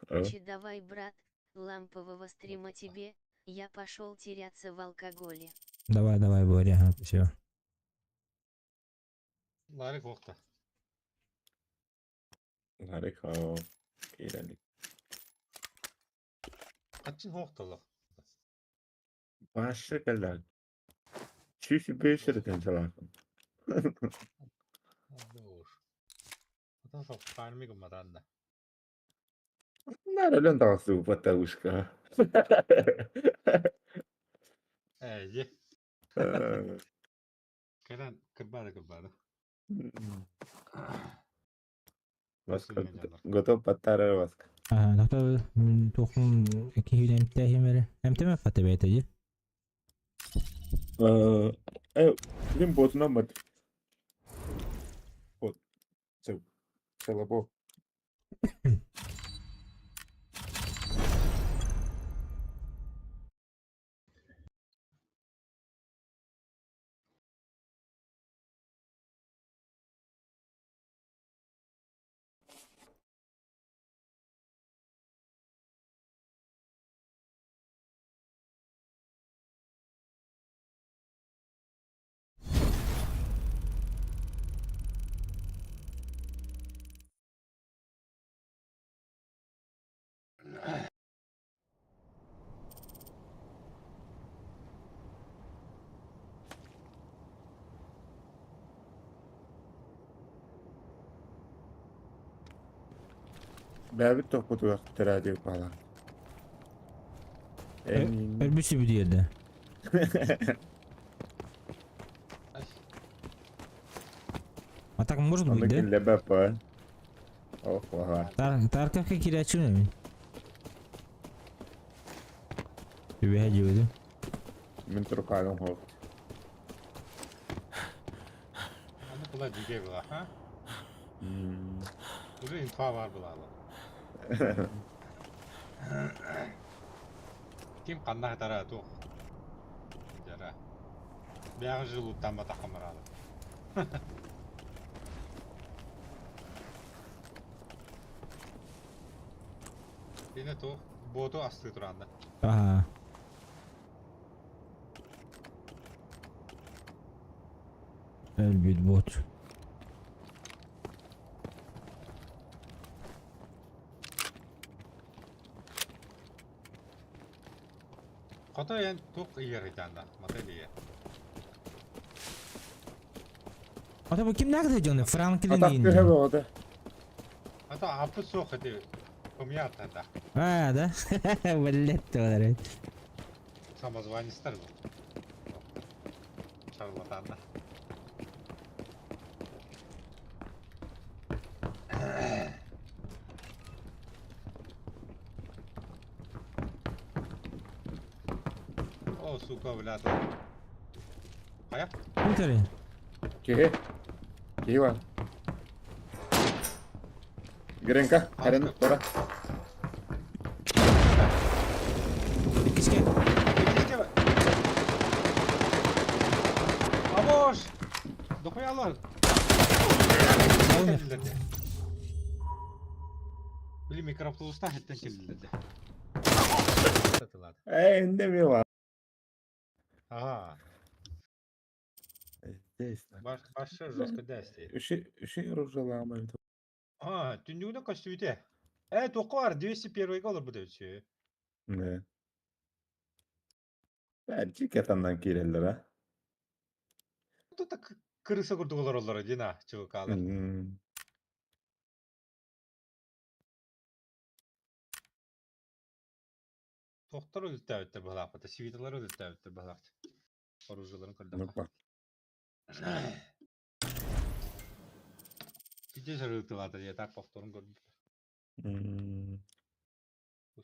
Че давай, брат, лампового стрима тебе, я пошел теряться в алкоголе. Давай, давай, Боря, ага, все. Ларик охта. Ларик хоо. Киралик. Хачин хоохтолох. Башы кэллэ. Чүс бэсэр тэнсэлахан. Уж. Потом что фармик матанна. Нарален таҕыс баттаушка. Ээ, кэлэн кырбаада кырбаада. Васка готов баттара васка. Ага, доктор, тухун киһи эмтээһимэри. Эмтеме фата бэйэтэ дии. Мин ботунан бат. Вот. Целабо. Бэбит тохпутугар радио пала. Өлбүт сүбү диэрдэ. А так может быть, да? Лебепа. Ох, ага. Тарковка кирячуна мин. Түбэһэ дьиэбитим. Мин турукаагым хоп. Аны була дьигэ была, ха? Уже инфа бар была. Ким ханна хатара туох. Жара. Бэҕэ жилуттан батахха маралы. Кини туох боту астыы туранда. Ага. Өлбүт бот. Хото эн туох ыйарыйтаанда, мата илийэ. Ата бу кимнээх дьону Франклин Атах диин. түһэ боҕото. Ата аппыт суох ити кумья аттанда. А, да? Блять, товарищ. Самозванецтар бу. Шарлатанна. О, сука, блядь. Хайа? Ким Киһи. Киһи бар. Гренка, Харен, тора. Иккиске. Иккиске. Абош! Дохуялар. Били микроавтобустан хеттен келдилер. Эй, инде ми бар. Ага. Здесь. Башы жестко действие. Үші, үші оружаламай. А, түннүгүнө көстүбүтэ. Э, тоққа бар, 201 олар бу деп. Не. Бәлки катандан киреллер, а? Тут так крыса курдук олар олар дина чывыкалар. Тохтор өлүттәбиттер баһалаахпыта, свиталар өлүттәбиттер баһалаахт. Оружиеларын көрдөк. Киче сырыытылаата дии так повторун көрдүм.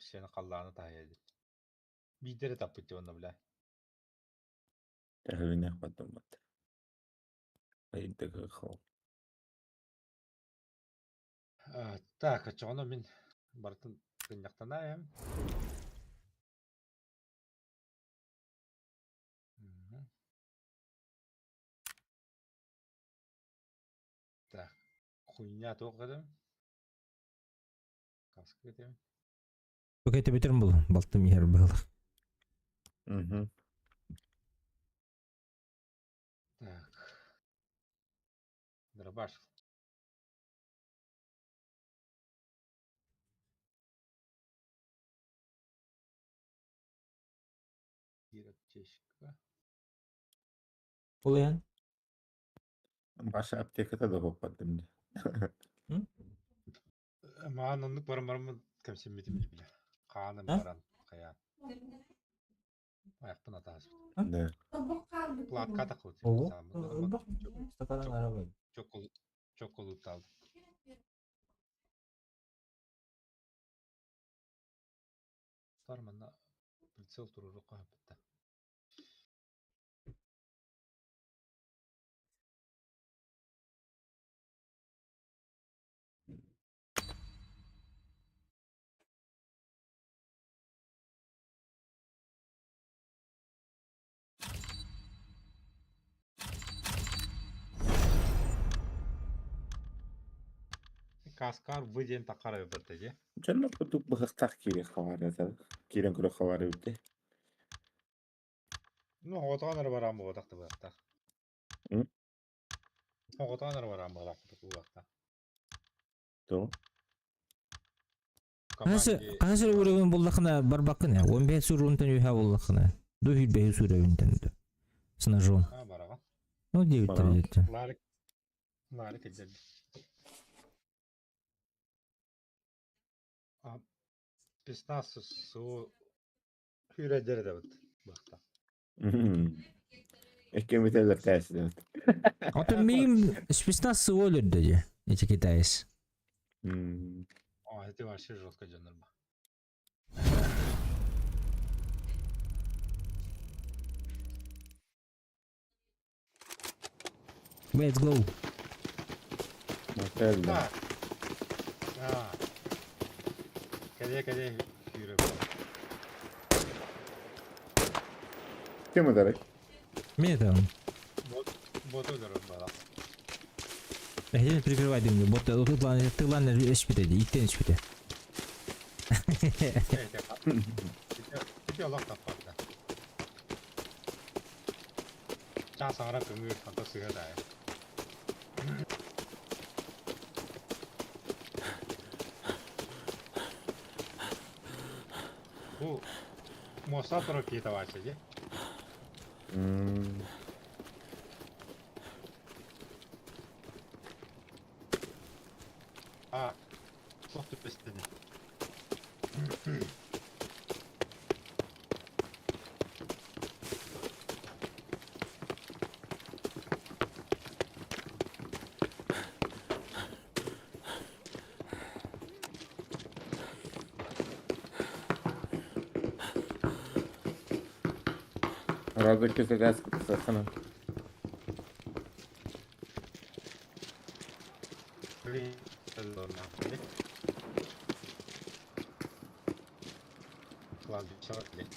Сені қаллааны тахайды. Бидері таппыт деп онна бля. Тәһүнә подумать. Айдыгы хол. Так, ачоно мин бартын тыннактанаем. Так, хуйня тоқыдым. Каска кетемин. Окей, бетерм был. Балтым ер был. Так. Дробаш. Бир аптечка. Улыян. Баша аптеката да хоппаттым. Маан оннук баран барамын кемсеммитим биле. Кааным А? баран каян. Аяқпын атаас. Да. Платка такыл. Ого. Стаканан арабай. Чоколутталды. Тарманна прицел туруру кахапытта. Каскар выден такара биртеже. Жонно кудук быхыктак кире хабар это. Кирен көрө хабар битте. Ну, оғотоғанар баран буотакты буякта. М? Оғотоғанар баран буотакты буякта. То. Канасы уровень буллахына барбакына. 15 уровень юха буллахына. Ду 5 уровень тенде. С ножом. А, барага. Ну, 9 Бара. где-то. Ларик. Ларик эдер. Спецназ суу күүрэйдэр эдэбит быһта. Икки бүтэллэр тээсилэбит. Ото миим спецназ сыа өлөрдө дии. Эти китаец. О, это вообще жестко дьоннор ба. Let's go. Мотель. А. А. Кэлиэ-кэлиэ күүрэ Ким ударый? Мен там. Бот өлөрөр бала. Эһиги прикрывай дым. Вот тут лан ты лан эчпите, иттен эчпите. Ити олох таппатта. Чаас аҥара көҥүл, онто сыһа даайа. Бу муоста турар киһи табааччы дии. А, туох түбэстэни. Разы кесетес кысасына. Блин, Кладбище, блин.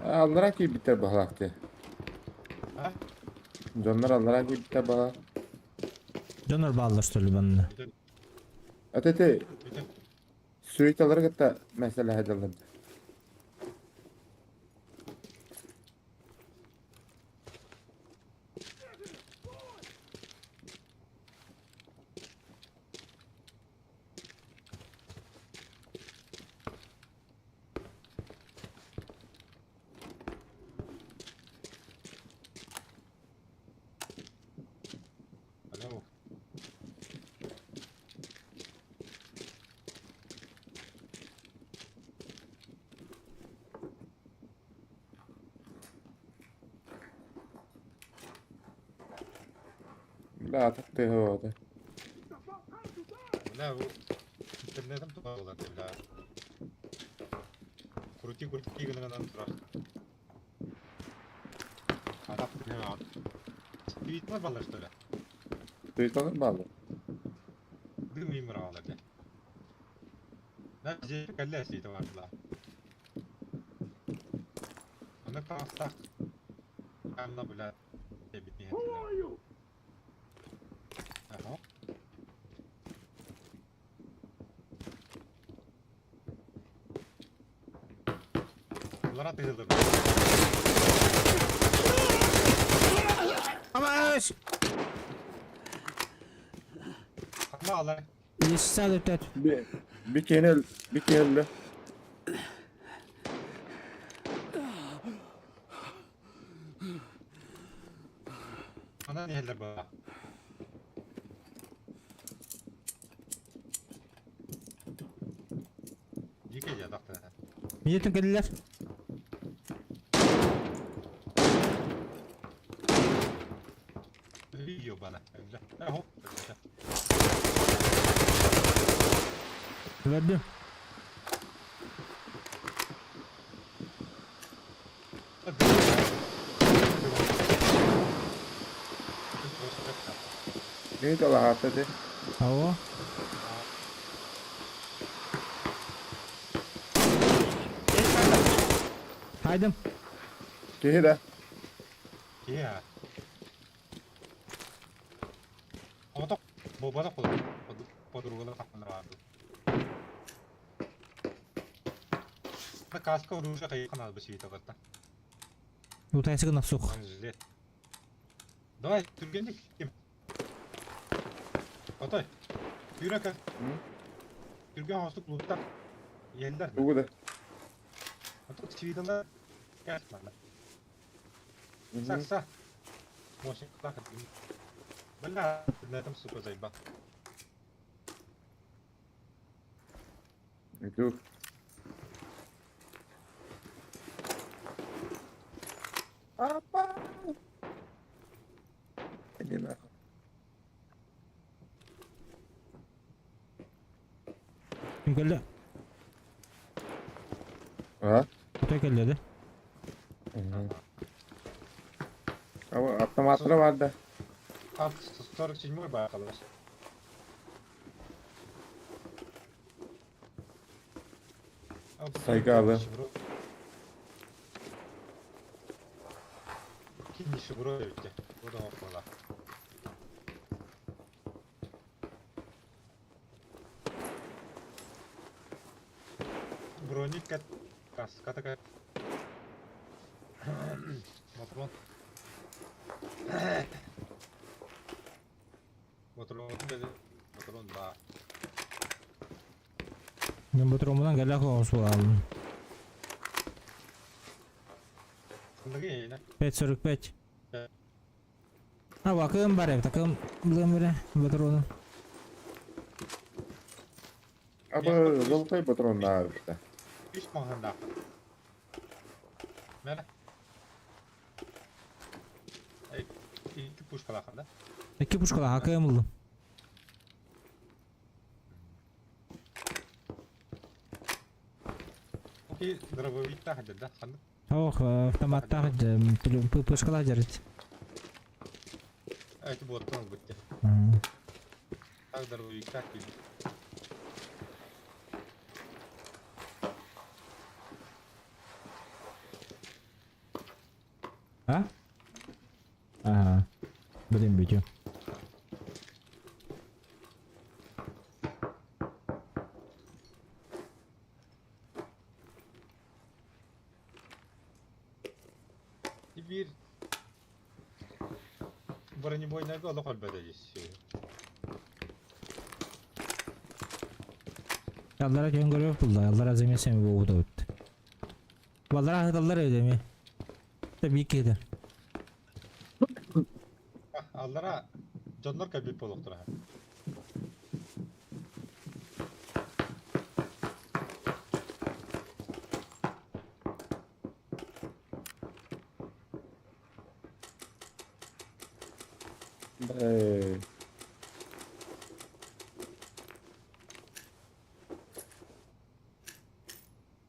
Аллара киирбиттэр баһылаахты. Дьоннор аллара киирбиттэр баһа. Дьоннор бааллар что ли манна? Ата ити суеталары кытта мәсьәләһэ дыллар. Алло. Бля, атах тыһы оҕото. Бля, бу интернетым туга буолар бля. Крути крути гынан турар. Атах тыһы Твитлар баллар что ли? Суеталар бааллар. Дым имир аалар бля. Да, здесь кэллэ сиитэ бардылар. Аны таҥастаах Анна, бля, тэбитин этилэр. Ага. Улара тыһылыр. Амаш! Ханна алар. Есса өтөт. Bir, bir kere bir kere Ханна нехэллэр баа. Дикэ дьэ тахта. Миетин кэллилэр. Видео бана. Эхо. Көрдүм. Neydi Allah hatta Ава. Хайдым. Киһи да. Киһи Ото бобата подругалар тахтанар баарды. Каска оружие кайыккан албы сүйүтө барта. Утайсы гына сух. Жилет. Давай, түргенник ким? Отой. Yürek. Түрген хостук луттар. Елдер. Тугу да. Ото свидала. Кәсмәле. Сакса. Мощник Бля, на этом, сука, заебал. Иду. Апа! Иди нахуй. Ким кэллэ? А? Кто кэллэ да? Автоматтара бар да. А, 47-й байқалас. Сайгалы. Ким нищеброд эбитте. Одан оқыла. Броник кат каска такая. Матрон. Матрон dedi. Матрон ба. Мен батромунан кэллэ хоҕус буолалым. Ханныгы эйне. 5.45. А, вакым бар, такым булым патрону. Аба золотой патрон нравится. Үч маңында. Мene. Эй, икки пушкалахан да. Икки пушкала хакым булдум. Окей, дробовикта хадыр да. Ханнык. Ох, автоматтах пушкала жарыт. Эти боттан бітті. Так дробовикта киді. А? Ага. Блин, битю. Bir бронебойнайга олох өлбөтө дии. Яллара көн көрөп булда. Яллара земесем бу да өттү. Баллара хыталлар өйдөми. Та бик кеде. Аллара дьоннор кэлбит буолуохтара. Эй.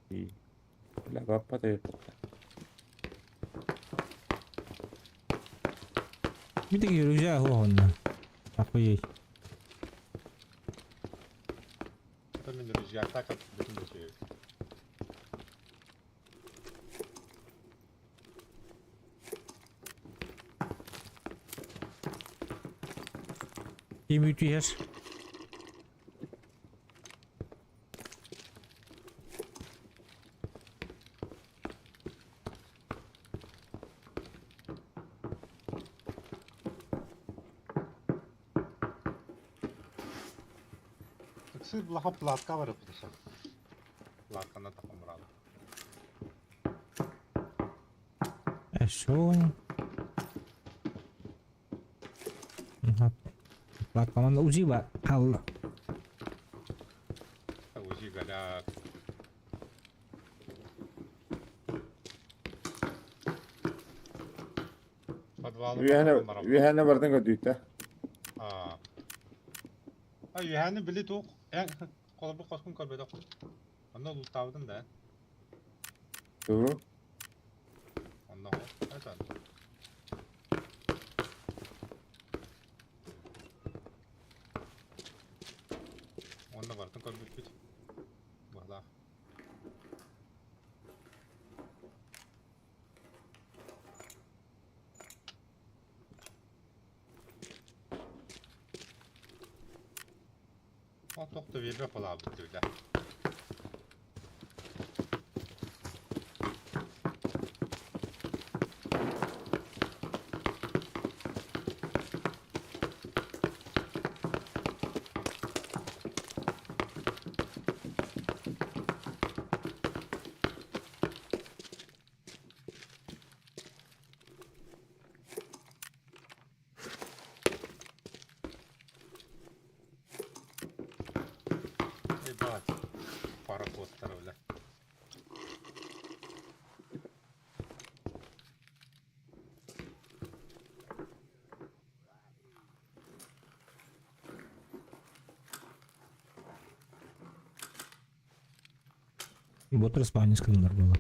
И. Бля, папа ты. Митеги рюкзак хоһонна. Охуеть. Это мен рюкзакта бүтүн бүтү. Ким үтүйеш? Ыксыр булаха платка бар өпүтүсө. Платканы такымыралы. Э, шо? Платка УЗИ ба. Алла. Узи говорят. Подвал. Үһәнә бардың көдүйті. А. А үһәне били тук. Эн колобу коскун көрбөдө. Онно лутабыдын да. Ту. Онно. Это. Онно бартын көрбүт. Бала. О, тохто биэрбэ балаабыт диилэ. Проходтара, бля. Бот респавнис кылынар буолла.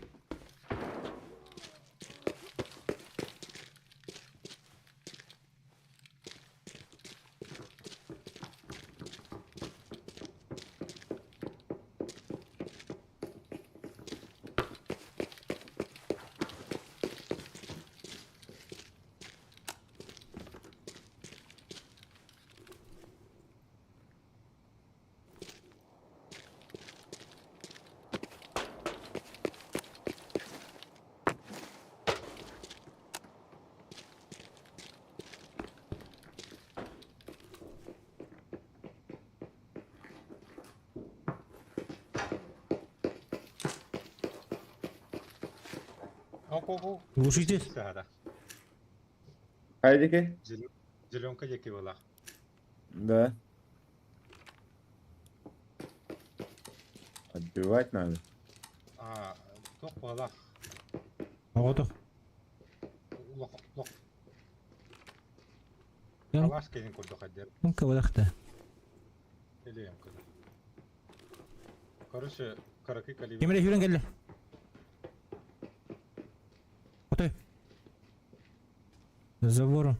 Оп-оп-оп. Глушитель. Да. Хайдики? Зеленка диэки была. Да. Отбивать надо. А, туох буолла. Оҕото. Лох, лох. Ян. Алаш кэлин курдук хаддер. Ну кабадахта. Элием кына. Короче, каракы калибр. Кемере хүрен келле. Отой. За забором.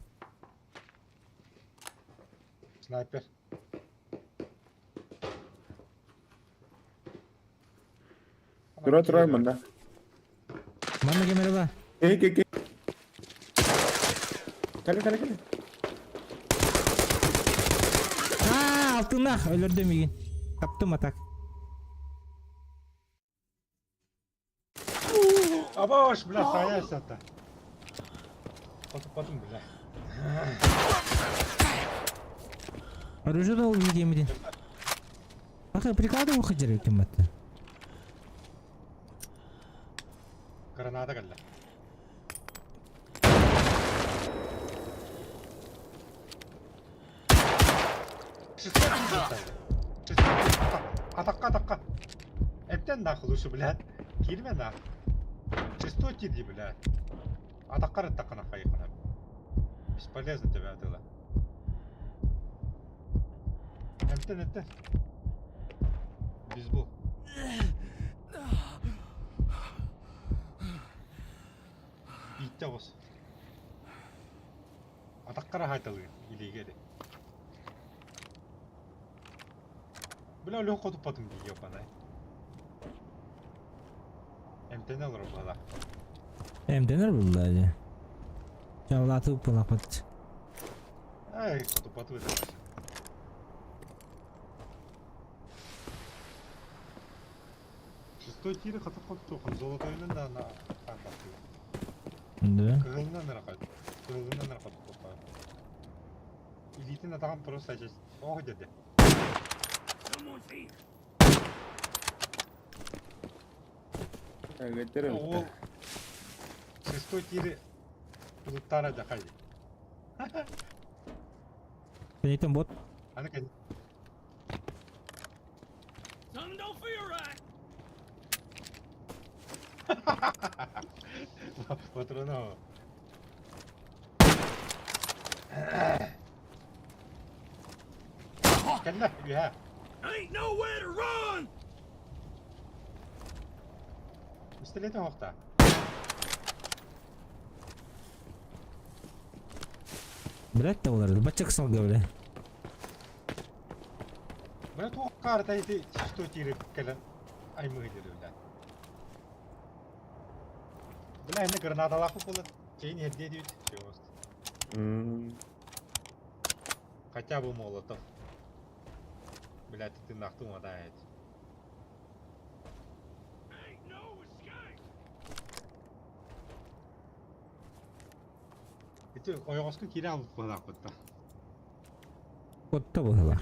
Снайпер. Тура тура мында. Манна кемере ба. Кей кей кей. Кали кали кали. Аа, алтынах өлөрдө мигин. Таптым атак. Абаш, бля, саясь это. Потом, потом, бля. Оружие да убедим. Аха, прикладывай выходили кем-то. Граната кэллэ. Атакка, атакка. Эптен нахуй лучше, блядь. Кирме нах. Шестой тиди, блядь. Атакка раттакка нахуй ехана. Бесполезно тебя отдала. Эптен, эптен. Бейсбол. Иттэ бос. Атаккара хайталы илигери. Бля, легко тут потом ебаная. МТН робала. Эмденер булла дии. Чавлаты упалапат. Ай, тупоту это. Шестой тир хатып хоту золотойнан да на хатып. Да. Кыгылынан рахат. Кыгылынан рахат тоққа. Илитин атаган просто сейчас. Ох, деді. Someone's here. Ол шестой тири луттара да хай. Кенеттен бот. Аны кән. Something don't feel right. Патрону. Кәллә, үһә. Ain't nowhere to run. Пистолетин хоқта. Блять та олар. Бачак салга бля. Бля, туох карта ити шестой тири кәлән аймы деді бля. Бля, энэ гранаталақ болады. Кейін ерде дейді. Хотя бы молотов. Бля, ты нахту мотает. Ain't no escape. Ити ойоғоску кире алып қойдақ бұтта. Котта була.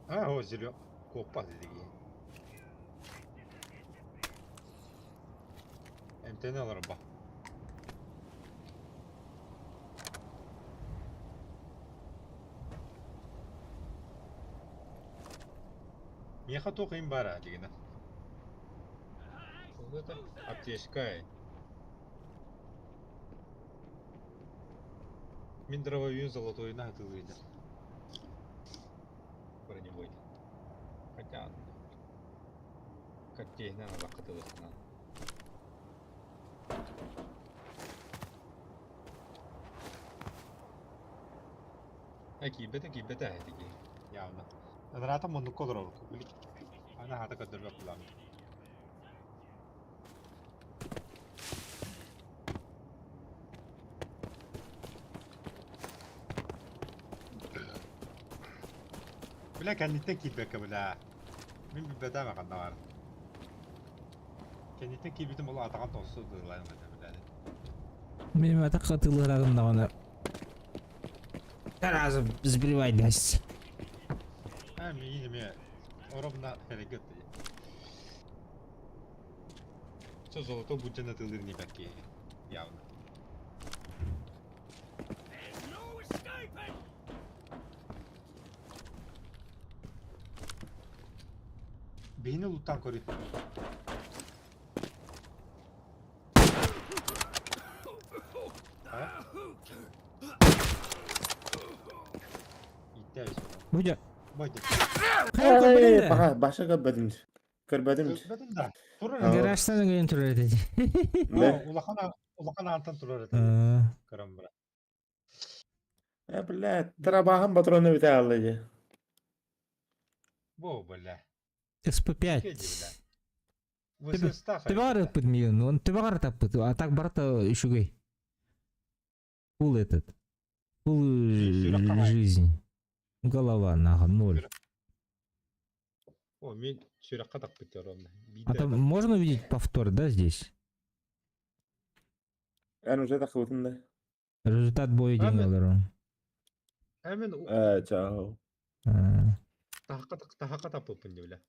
А, о, зелё. Копа дедиги. МТН алар ба. Меха тоқайын бара дегені. Это аптечка. Мин дробовигын золотойун атылыйда. Бронебойт. Хотя картечнан алаккатылыхынан. А киирбэтэ киирбэтэ этики явно. Ыраата муннукка олорор. Ана хата көрдөрбөк булам. Бля кэнниттэн киирбэккэ бля. Мин билбэтээм ханна баар. Кэнниттэн киирбитим ол атаҕын тоссу дылайым этэ бля. Мин атахха тылыырагым даҕаны. Разом сбривай дасть. А миигин эмиэ ровно хэрэгет. Все золото буддьан атылыр не бэкки явно. There's no escaping! Биһини луттан көрүй. А? Иттэ Будя. Бойду. Хайа көрбөтүн да? Баха баша көрбөтүм. Көрбөтүм. Көрбөтүн да. Турар Аа. Гаражтан өгөн турар этэ. Да. Улахан улахан аантан турар этэ. Көрөн бара. Э, блядь, трабахан патроны бүтэ алла же. Бо бля. СП5. Кеди, бля. Ты баар ыппыт миигин, он ты баар таппыт, а так барта үчүгэй. Пул этот. Пул жизнь. Голова нахуй, ноль. О, мен сүрэххэ таппыт ровно. А там можно увидеть повтор, да, здесь? Эн уже тахыбытын да. Результат боя А, диэн мен- олорор. А мен Э, чао. А. тахакка тахакка таппыппын бля.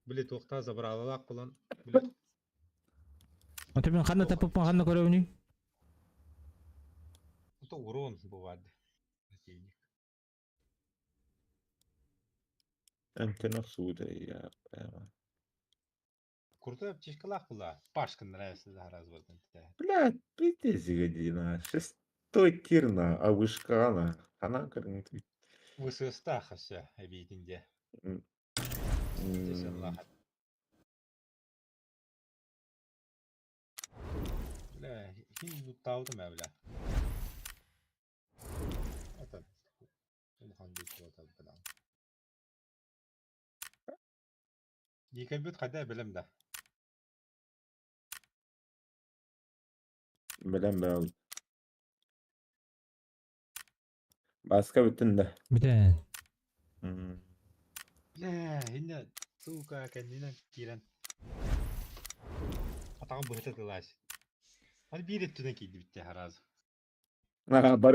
Били туохта забралалаах булан. Били Онто мен ханна таппыппын ханна көрөбүнүй? Это урон бывает. Противник. Эмтен охсуута я прямо. Крутой аптечкалаах была. Пашка нравится за раз вот. Блядь, пиздец година. Шестой тир на, а вышка на. Она көрүҥ. Высостаха все обиденде. М. Бля, хин лутаудым я, бля. Это улахан дип бля. Дикәбит кайда белем да. Билем бе. Баска бүтүн да. Бүтэн. Бля, инне сука кәннинен кирен. Атагын быһыта тылас. Аны бир өттүнен кийди битте харазы. Ага, бар.